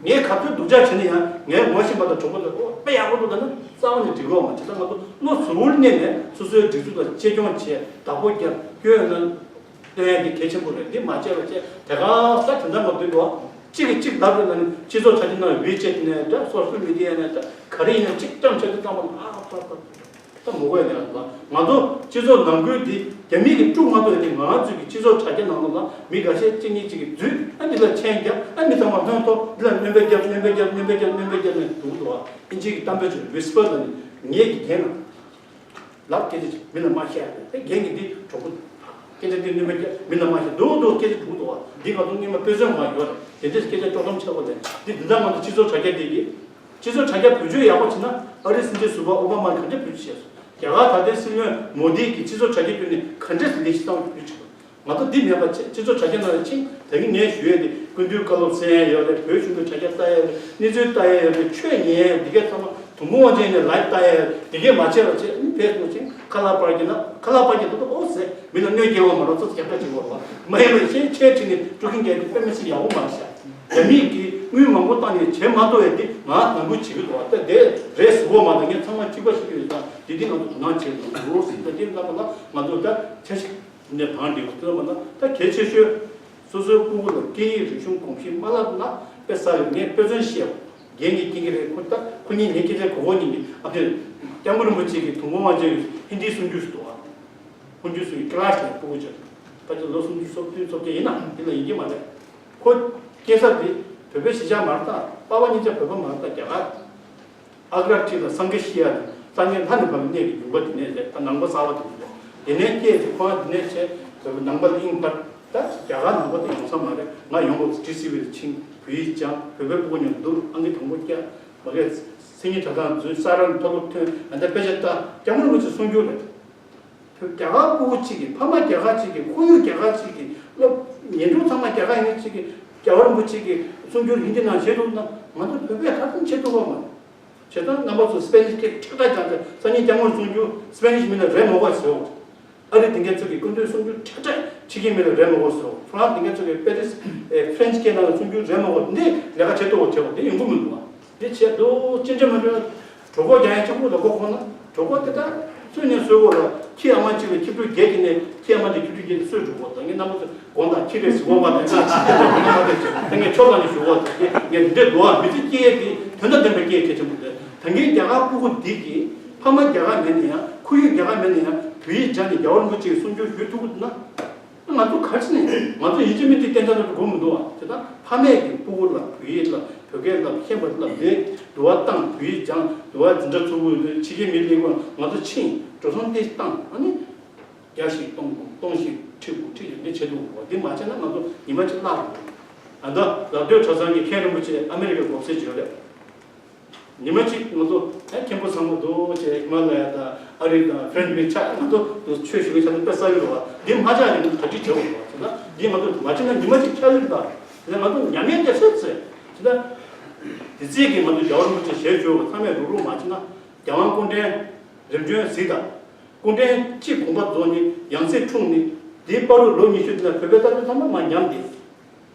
ངས་ག་ཚོད་སྡུག་ཅག་བྱས་ན་ཡང་ངའི་ངོ་ཤེས་པ་དང་གྲོགས་པོ་དང་ཨོ་དཔེ་ཡག་པོ་འདུག་ད་ན་རྩ་བ་ནས་འགྲིག་གི་ཡོད་མ་རེད། ད་ང་ཚོ་བློ་གཟུ་བོར་གནས་ནས་སོ་སོའི་སྒྲིག་འཛུགས་ལ་གཅེས་སྐྱོང་བྱས། བདག་པོ་རྒྱབ་སྐྱོན་ཡོད་ན། སྟོན་ཡ་འདི་གལ་ཆེན་པོ་རེད། འདི་མ་བྱས་པ་བྱས་དེ་ག་ས་དེ་འདྲ་མ་འདུག་གོ། གཅིག་གིས་གཅིག་བརྡབ་རེད་ལ་ནི་སྤྱི་ཚོགས་དྲ་རྒྱ་ནང་ཝི་ཆེ་ཊི་ནས་འདྲ་སོ་ཤལ་མི་ཌི་ཡ་ནས་འདྲ་ག་རེ་ཡིན་ན་གཅིག་བཀྲམ་བྱས་ཏེ་བཏང་བ་ལ་ཨ་ཕ་ཕ་ད་མོ་གོས་ལས་ལ་ང་ཚོ་སྤྱི་ཚོགས་ནང་ཁུལ་འདི་རྒྱ་མི་གིས་དཀྲུག་མ་གཏོགས་ཡ་དེ་ང་ཚོའི་གི་སྤྱི་ཚོགས་དྲ་རྒྱ་ནང་ལོགས་ལ་མི་འགའ་ཤས་གཅིག་གཉིས་གཅིག་གིས་འཛུལ་ཨ་འདི་ལ་མཆན་རྒྱབ་ཨ་མི་ཚང་མ་ལྷོད་ཐོག་འདི་ལ་སྣོན་པ་རྒྱབ་སྣོན་པ་རྒྱབ་སྣོན་པ་རྒྱབ་སྣོན་པ་རྒྱབ་ནས་འདུག་འདུག་ཨ་ཨིན་ཇི་གི་གཏམ་དཔེ་ཚོས་ཝི་སི་པར་ལ་ནི་ངེད་ཀྱི་རྒན་ལ། ལབ་སྐད་ཆ་ཅིག་མི་ལ་མ་བཤད་ཡ་རེད། དེ་རྒན་གྱིས་འདི་གྲོགས་པོ་སྐད་ཆ་འདི་སྣོན་པ་རྒྱབ་མི་ལ་མ་བཤད་འདུག་འདུག་སྐད་ཆ་འདུག་འདུག་བ། འདི་ང་ཚོ་སྔོན་མ་དཔེ་མཚོན་མ་ཡོད་རེད། དེ་འདྲས་སྐད་ཆ་དཀྲོག་གཏམ་ཆགས་པ་ལས་འདི་འདི་འདྲ་ང་ཚོ་སྤྱི་ཚོགས་དྲ་རྒྱ་འདི་གི་སྤྱི་ཚོགས་དྲ་རྒྱ་བེད་སྤྱོད་ཡག་པོ་བྱེད་ན་ཨ་རིའི་སྲིད་འཛིན་ཟུར་པ་ཨོ་བྷ་མ་ག་འདྲས་བེད་སྤྱོད་བྱས་སོང་། རྒྱ་གར་ད་ལྟའི་སྲིད་བློན་མོ་དི་གིས་སྤྱི་ཚོགས་དྲ་རྒྱ་བརྒྱུད་ནས་ག་འདྲས་ལས་གཞི་བཏང་བ་བེད་སྤྱོད་བྱེད་པ། ང་ཚོ་འདི་མེད་པ་བྱས་སྤྱི་ཚོགས་དྲ་རྒྱ་ནང་ལ་ཕྱིན། ད་གིན་ངས་ཞུ་ཡས་དེ་སྐུ་མདུན་བཀའ་སློབ་གསན་ཡས་ཡོད་རེད། བོད་གཞུང་གི་དྲ་རྒྱ་ལྟ་ཡས་རེད། གནས་ཚུལ་ལྟ་ཡས་ཡོད་རེད། ཆོས་ཉན་ཡས་འདི་གས་ཚང་མ་དུམ་བུ་དབང་ཆེན་ནས་ལའེབ་ལྟ་ཡས་ཡོད་རེད། འདི་གས་མ་བྱས་པ་བྱས་ཨ་ནི་ཕེ་སི་བུག་ཕྱིན་ཁ་ལག་པར་གྱི་ན་ཁ་ལག་པར་གྱི་ད་ད་ཨོ་ཟེར་མི་ལ་གནོད་སྐྱེལ་བ་མ་རོགས་ཚོ་རྒྱབ་སྐྱོར་བྱེད་དགོས་རེད་བ། མ་ཡིན་པ་གཞན་ཆེད་ཁྲིད་ནས་དཀྲུག་མཁན་རྒྱག་རྒྱུ་དཔེ་མི་སྲིད་ཡག་པོ་མ་རེད་ཤག་རྒྱ་མིས་ཀྱིས་དངུལ་མང་པོ་བཏང་ནས་བྱེད་མ་ཐུབ་པའི་འདི་ང་ནང་ཁུལ་བྱེད་ཀྱི་འདུག་བ། ད་དེ་རེད་ཟེར་གོ་མ་གཏོགས་ངས་ཚང་མ་གཅིག་པ་ཤེས་ཀྱི་ཡོད་ཙང་འདི་འདི་ང་ཚོ་དོ་སྣང་བྱེད་དགོས་འདུག་ཟེར། ད་དེ་ལྟ་བུ་ལ་ང་ཚོ་ད་འཆར་གཞི་འདི་ནས་བང་སྒྲིག་དགོས། དེ་ལ་མ་ན་ད་གལ་ཆེ་ཤོས་སོ་སོའི་སྤུ་གུ་ལ་སྐད་ཡིག་རིག་གཞུང་གོམས་གཤིས་མ་བསླབ་ན་དཔེ་བསགས་ཡོད། ངས་དཔེ་མཚོན་བཤད། རྒན་གྱིས་སྐྱེ་གི་རེད། ཁོ་ད་ཁོ་གཉིས་ངའི་སྐད་ཆ་གོ་གོ་ཉིན་གྱི་ཨ་ཕྲན་སྐྱབས་མགོན་རིན་པོ་ཆེ་གི་དུང་དཀོན་དབང་ཆེན་གྱི་ཧིན་དིའི་གསུང་སྒྱུར་ཞིག་འདུག་ཨ། ཧིན་དིའི་གསུང་གི་ཀི་ལཱ་སི་ལ་སྤུ་གུ་ཅིག་ཕལ་ཆེར་ལོ་སུམ་ཅུ་སོ་བདུན་སོ་བརྒྱད་ཡིན་ན་འདི་ལ་ཡིན་གྱི་མ་རེད། ཁོ་སྐྱེས་ས་འདི་བོད་པའི་གཞིས་ཆགས་མ་རེད། ད་པ་ཕ་གཉིས་ཆ་བོད་པ་མ་རེད། ད་རྒྱ་གར་ཨག་ར་ཁྲི་ལ་སངས་རྒྱས་ཤི་ཡ་ལ་སངས་རྒྱས་ལྷ་ནས་བབས་པའི་གནས་ཀྱི་ཡུམ་པ་འདི་ནས་རེད། ད་ནང་པ་གསར་པ་དེ་འདུག་དེ་ནས་སྐྱེས་ཏེ་ཁོ་རང་འདི་ནས་བྱས་བོད་པ་ནང་པ་ལ་དབྱིངས་འཕར། ད་རྒྱ་གར་ནང་པ་དེ་ཡོང་ས་མ་རེད། ང་ཡོང་དགོས་ཌི་སི་བི་ལ་ཕྱིན་བོད་ཡིག་སྦྱངས་བོད་པའི་སྤུ་གུ་མཉམ་དུ་ཨང་ཀི་དང་པོ་བསྐྱལ། མ་གས་མཚན་ཉིད་གྲྭ་ཚང་འཛུལ། ས་རཱ་ནས་མཐོ་སློབ་ཐོན། ཨ་ད་དཔེ་ཆ་ལྟ། སྐྱབས་མགོན་རིན་པོ་ཆེ་གསུང་སྒྱུར་རེད། བོད་རྒྱ་གར་སྤུ་གུ་གཅིག་གིས་ཕ་མ་རྒྱ་གར་གཅིག་གིས་ཁོར་ཡུག་རྒྱ་གར་གཅིག་གིས་སློབ་ཉན་དྲུང་ཚང་མ་རྒྱ་གར་ཡིན་གཅིག་གིས་རྒྱལ་བ་རིན་པོ་ཆེ་གི་གསུང་སྒྱུར་ཧིན་དི་ནང་བྱེད་ཐུབ་ན་ང་ཚོ་བོད་པས་ཧ་ཅང་ཆེ་ཐུབ་པ་མ་རེད། བྱས་ཙང་རྣམ་པ་ཚོ་སི་པེ་ནིཤ་སྐད་ཁྲག་ཁྲག་སྦྱངས་ཏེ་སང་ཉིན་སྐྱབས་མགོན་གསུང་སྒྱུར་སི་པེ་ནིཤ་མི་ལ་རེད་མ་གོ་ཟེར་འོ། ཨ་རི་དེ་གའི་ཚོ་གི་སྐུ་མདུན་གསུང་སྒྱུར་ཁྲ་ཁྲ་ཕྱི་རྒྱལ་མི་ལ་རེད་མ་གོ་ཟེར། ཧྥ་རན་སི་དེ་གའི་ཚོ་གི་པེ་རི་སི་ཨེ་ཧྥ་རན་སི་སྐད་ནང་ལ་གསུང་སྒྱུར་རེད་མ་གོ། འདི་ལས་ཀ་བྱེད་ཐུབ་པ་བྱེད་དགོས། འདི་ཡོང་གི་མི་འདུག་བ། འདི་བྱས་འདུག་ཅི་འདྲ་མ་འདྲ། གྲོད་ཁོག་རྒྱག་ཡ་གཅིག་པུ་ལ་མགོ་འཁོར་ན་གྲོད་ཁོག་དེ་དག་སུས་ནས་གསོ་དགོས་ལ། ཁྱི་ཨ་མ་གཅིག་ལ་ཁྱི་ཕྲུག་བརྒྱད་ཀྱི་ནས་ཁྱི་ཨ་མ་དེ་ཁྱི་ཕྲུག་བརྒྱད་ཀྱིས་གསོས་འགྲོ་དགོས། ད་ངས་རྣམ་པ་ཚོ་དགོངས་དག་ཁྱི་རེད་ཟེར་དགོས་མ་རེད། ཅི་ཅི་ད་ངས་ཆོ་ལ་ནས་ཞུ་དགོས། ད་ངས་འདི་འདུག་བ། མི་ཚེ་སྐྱེལ་ཡས་དེ་དོན་དང་ལྡན་པའི་སྐྱེལ་གལ་ཆེན་པོ་རེད། ད་ངས་རྒྱ་གར་སྤུ་གུ་འདི་གི་ཕ་མ་རྒྱ་གར་མེད་ན་ཡང་ཁོར་ཡུག་རྒྱ་གར་མེད་ན་ཡང་བོད་ཡིག་སྦྱངས་ནས་རྒྱལ་བ་རིན་པོ་ཆེའི་གསུང་སྒྱུར་ཞུ་ཐུབ་ཀྱི་འདུག་ན། ང་ཚོ་ག་རེ་ནས་ང་ཚོ་ཡིན་གཅིག་མིན་གཅིག་གཏན་འཇགས་ལ་འགྲོ་མི་འདུག་བ། དེ་དག་ཕ་མས་ཀྱི་སྤུ་གུ་ལ་བོད་ཡིག་ལ་བོད་སྐད་ལ་ཤེས་པ་ལ་འདི་འདུལ་བ་བཏང་། བོད་ཡིག་སྦྱངས། འདུལ་བ་འཛིན་གྲྭ་ཚོགས་པ་ཕྱི་རྒྱལ་མི་ལས་ཁུངས་ང་ཚོ་ཕྱིན་འགྲོ་སོང་ཏོག་ཙམ་བཏང་། ཨ་ནི་བརྒྱ་ཞིག་གཏོང་དགོས། སྟོང་ཞིག་ཁྲིད་དགོས། ཁྲིད་ཡོད་འདི་བྱེད་ཐུབ་དགོས། འདི་མ་བྱས་ན་ང་ཚོ་ཉི་མ་གཅིག་བརླག་འགྲོ། ཨ་ད་ལ་སྟོད་གྲྭ་ཚང་གི་མཁན་རིན་པོ་ཆེ་ཨ་མེ་རི་ཀའི་གོ་སའི་འཇོལ་རེད། ཉི་མ་གཅིག་ང་ཚོ་ཨེ་མཁན་པོ་ཚང་མ་འདུག་བྱས་ཧི་མ་ལ་ཡ་དང་ཨ་རི་དང་ཧྥ་རན་སི་མི་ཆ་ང་ཚོ་ཆོས་ཞུ་གི་ཆ་ཚང་དཔེ་ས་ཡོད་རེད་བ། འདི་མ་ཆགས་ནས་ང་ཚོ་གྲ་སྒྲིག་བྱེད་དགོས་རེད་བ། དེ་ན་འདི་ང་ཚོ་མ་བྱེད་ན་ཉི་མ་གཅིག་ཆགས་ཡོད་རེད་ད། དེ་ན་ང་ཚོ་ཉམས་ཉེས་རྒྱག་ཤེས་ཚེ་དེ་ན་དེ་ཚེ་གི་ང་ཚོ་རྒྱལ་བ་རིན་པོ་ཆེ་ཞལ་བཞུགས་པ་ཚང་མས་རུག་རུག་མ་བྱེད་ན་རྒྱལ་དབང་སྐུ་ཕྲེང་རིམ་བྱོན་གཟིགས་དང་། སྐུ་ཕྲེང་གཅིག་དགོངས་པ་རྫོགས་ནས་ཡང་སྲིད་འཁྲུངས་ནས་དེའི་བར་དུ་ལོ་ཉི་ཤུ་དེ་ན་བོད་པའི་ལྟ་གྲུབ་ཚང་མ་མར་ཉམས་ཏེ།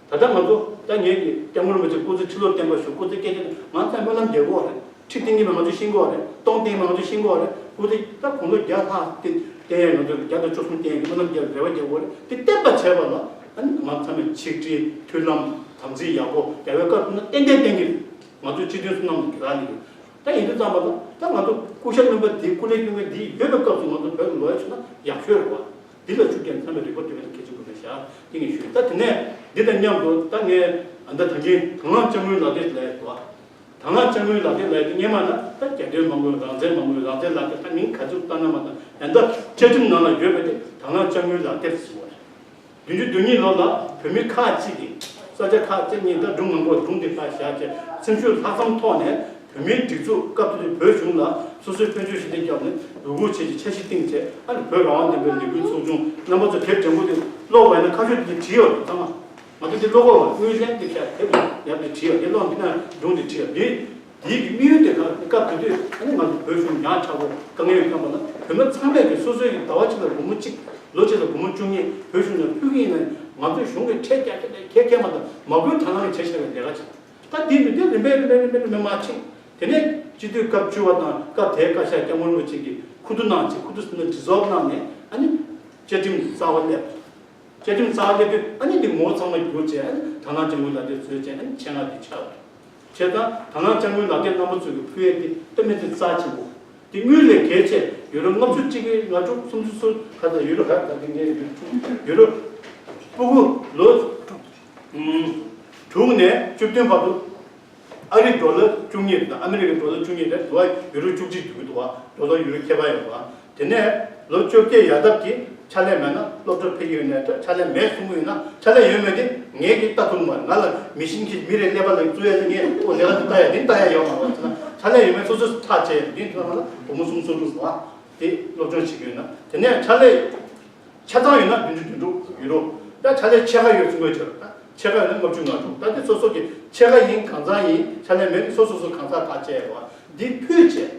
ད་ལྟ་ང་ཚོ་ད་ངས་ཀྱི་སྐྱབས་མགོན་རིན་པོ་ཆེ་སྐུ་ཚེ་ཁྲི་ལོར་བརྟན་པར་ཤོག་སྐུ་ཚེ་བསྐལ་བརྒྱར། ང་ཚོ་སྨོན་ལམ་རྒྱག་དགོས་རེད། ཁྲི་བརྟན་གྱི་མ་ང་ཚོ་ཤེས་དགོས་རེད། སྟོང་བརྟན་གྱི་མ་ང་ཚོ་ཤེས་དགོས་རེད། སྐུ་ཚེ་ད་དགུང་ལོ་བརྒྱ་ལྷག་བསྟེན་བསྟེན་ཡས། ང་ཚོ་བརྒྱ་དང་བཅུ་གསུམ་བསྟེན་ཡས་ཀྱི་སྨོན་ལམ་རྒྱབ་རེ་བ་རྒྱག་དགོས་རེད། དེ་བསྟེན་པ་བྱས་པ་ལ་ཨ་ནི་ང་ཚང་མས་ཆིག་སྒྲིལ་མཐུན་ལམ་དམ་ཚིག་ཡག་པོ་རྒྱལ་བའི་བཀའ་ཐོབ་ན་ཏན་ཏན་བསྟེན་གྱི་རེད། ང་ཚོ་སྤྱི་མཐུན་བསོད་ནམས་ཀྱི་རག་ལས་ཡོད། ད་ཡིན་དུས་ཙམ་པ་ལ་ད་ང་ཚོ་སྐུ་ཤ་རློན་པ་འདི་སྐུ་ལས་རྒྱུ་མཁན་འདི་ཡོད་པའི་སྐབས་སུ་ང་ཚོ་བོད་ལ་ལོག་ཡ་བྱུང་ན་ཡག་ཤོས་རེད་བ། འདི་ལ་ཤུགས་རྒྱག་མཚམས་མེད་རིག་པ་འདོན་པའི་ཁྱད་ཆོས་དགོས་པའི་ཞག་ཏིང་ངེ་ཞུས། ད་དེ་ནས་འདི་དང་མཉམ་དུ་ད་ངས་ཨ་ད་ད་གིན་དང་བླངས་དཔྱ་དངུལ་ལག་དེབ་ལས་དོ། དང་བླངས་དཔྱ་དངུལ་ལག་དེབ་ལས་དེ་སྔས་མ་ན་ད་རྒྱ་དོན་མ་དགོས་རང་བཙན་མ་དགོས་རང་བཙན་ལག་དེབ་ད་མིང་ག་ཚོད་བཏགས་ན་མ་བཏགས་ཡང་ད་བཅའ་ཁྲིམས་ནང་ལ་ཡོད་པ་དེ་དང་བླངས་དཔྱ་དངུལ་ལག་དེབ་ཟེར་བ་རེད། བདུན་ཅུ་དོན་གཉིས་ལོ་ལ་བོད་མི་ཁག་ཅིག་གིས་ས་ཆ་ཁག་ཅིག་ནས་ད་སྒྲུང་མང་པོ་སྒྲུང་དེ་ཕར་བཞག་བྱས་སེམས་ཤུགས་ལྷག་བསམ་ཐོག་ནས་བོད་མིའི་སྒྲིག་འཛུགས་སྐབས་དེ་དུས་བོད་གཞུང་ལ་སོ་སོའི་དཔལ་འབྱོར་ཞི་བདེ་བརྒྱབ་ནས་འུ་སྒུག་བྱས་ཀྱི་འཆར་གཞི་བཏིང་བྱས། ཨ་ནི་བོད་རང་དབང་ལྡན་པའི་ལས་འགུལ་ཚོགས་ཆུང་རྣམ་པ་ཚོ་དེབ་འགྲེང་པོ་དེ་ཀློག་པ་ཡིན་ན་ཁ་ཤས་དེ་བྲིས་ཡོད་རེད་ཚང་མ། ང་ཚོ་དེ་ཀློག་གོ་བ་དངུལ་ལེན་དེ་བྱས་དེབ་ཡག་དེ་བྲིས་ཡོད། དེ་ཀློག་འདི་ན་སྒྲུང་དེ་བྲིས་ཡོད་དེ། དེའི་གི་དམིགས་ཡུལ་དེ་ག་སྐབས་དེ་དུས་ཨ་ནི་ང་ཚོ་བོད་གཞུང་ཉག་ཕྲ་བོ་དཀའ་ངལ་ཡོད་མཁན་པ་ལ་བོད་མི་ཚང་མས་ཀྱི་སོ་སོའི་གི་ཟླ་བ་གཅིག་ལ་སྒོར་མོ་གཅིག་ལོ་གཅིག་ལ་སྒོར་མོ་བཅུ་གཉིས་བོད་གཞུང་ནས་ཕུལ་གི་ཡིན་ན་ང་ཚོའི་གཞུང་གི་ཁྲལ་རྒྱག་གི་རེད། ཁྱེད་མཁས་མ་དང་མ་དགོས་དང་བླངས་ཀྱི་བྱེད་བཞག་པའི་ལས་ཀ་ཅིག་ད་དེའི་མི་དེ་རིམ་པས་རིམ་པས་རིམ་པས་རིམ་པས་མར་ཕྱིན། དེ་ནས་སྤྱི་འཐུས་སྐབས་བཅུ་བ་དང་སྐབས་དེའི་བཀའ་ཤག་སྐྱབས་མགོན་རིན་པོ་ཆེ་གིས་ཁུ་བསྡུ་གནང་བྱས་ཁུ་བསྡུ་ཟེར་ན་ཌི་སོལབ་གནང་ནས་ཨ་ནི་བཅའ་ཁྲིམས་གསར་པ་སླེབས། བཅའ་ཁྲིམས་གསར་པ་སླེབས་དུས་ཨ་ནི་འདི་ངོ་བོ་ཚང་མ་བསྒྱུར་བྱས་ཨ་ནི་དང་བླངས་དཔྱ་དངུལ་ལག་དེབ་བཟོས་བྱས་ཨ་ནི་ཆེད་མངགས་འདི་ཆགས་པ་རེད། བྱས་ཙང་དང་བླངས་དཔྱ་དངུལ་ལག་དེབ་རྣམ་པ་ཚོས་ཀྱི་ཕུལ་ཡས་འདི་གཏན་ནས་འདི་རྩ་ཆེན་པོ། འདི་དངུལ་ལས་གལ་ཆེ་ཡུ་རོ་ལྔ་བཅུ་གཅིག་གི་ལྔ་དྲུག་སུམ་ཅུ་སུམ་ཁ་ཚ་ཡུ་རོ་ཧ་ད་གི་ངས་ཡུ་རོ་ཡུ་རོ་སྤུ་གུ་ལོ་ཨུམ་དྲུག་ནས་བཅུ་བདུན་བར་དུ། ཨ་རིའི་ཌོ་ལར་བཅུ་གཉིས་དང་ཨ་མི་རི་ཀའི་ཌོ་ལར་བཅུ་གཉིས་དེ་དུ་བ་ཡུ་རོ་བཅུ་གཅིག་འགྲོ་གི་འདུག་བ། ཌོ་ལར་ཡུ་རོ་ཁྱད་པར་ཡོད་པ། དེ་ནས་ལོ་བཅོ་བརྒྱད་ཡར་ཐབས་ཀྱི་ཕྱག་ལས་མེད་ན་སློབ་གྲྭ་ཕེབས་ཀྱི་ཡོད་ནས་ཕྱག་ལས་མེད་གསུང་གི་ཡོད་ན་ཕྱག་ལས་ཡོད་མེད་དེ་ངས་ཀྱིས་ལྟ་ཐུབ་མ་རེད། ང་ལ་མི་ཤིན་གྱི་མི་རེ་ཀླད་པ་ལ་བཙུགས་ཡ་ནི་ངས་ཨོ་ལས་ཀ་འདི་ལྟ་ཡ་འདི་ལྟ་ཡ་ཡོད་མ་རེད་ཟེར་ན་ཕྱག་ལས་ཡོད་མེད་སོ་སོས་ཐག་བཅད་ཡ་འདི་ཐོག་ལ་སྒོར་མོ་སུམ་སོ་དྲུག་བ་དེ་སློབ་སྦྱོང་བྱེད་ཀྱི་ཡོད་ན་དེ་ནས་ཕྱག་ལས། ཆ་ཚང་ཡོད་ན་བདུན་ཅུ་དོན་དྲུག་ཡུ་རོ། ད་ཕྱག་ལས་ཕྱེད་ཀ་ཡོད་ཚུལ་དངོས་ཆོས་ད་ཕྱེད་ཀ་ཡོད་ན་ལྔ་བཅུ་ང་དྲུག་ད་དེ་སོ་སོ་གི་ཕྱེད་ཀ་ཡིན་གང་ཚང་ཡིན་ཕྱག་ལས་མེད་ན་སོ་སོ་སོ་གང་ཚང་ཐག་བཅད་ཡོད་པ་འདི་ཕུལ་བྱས།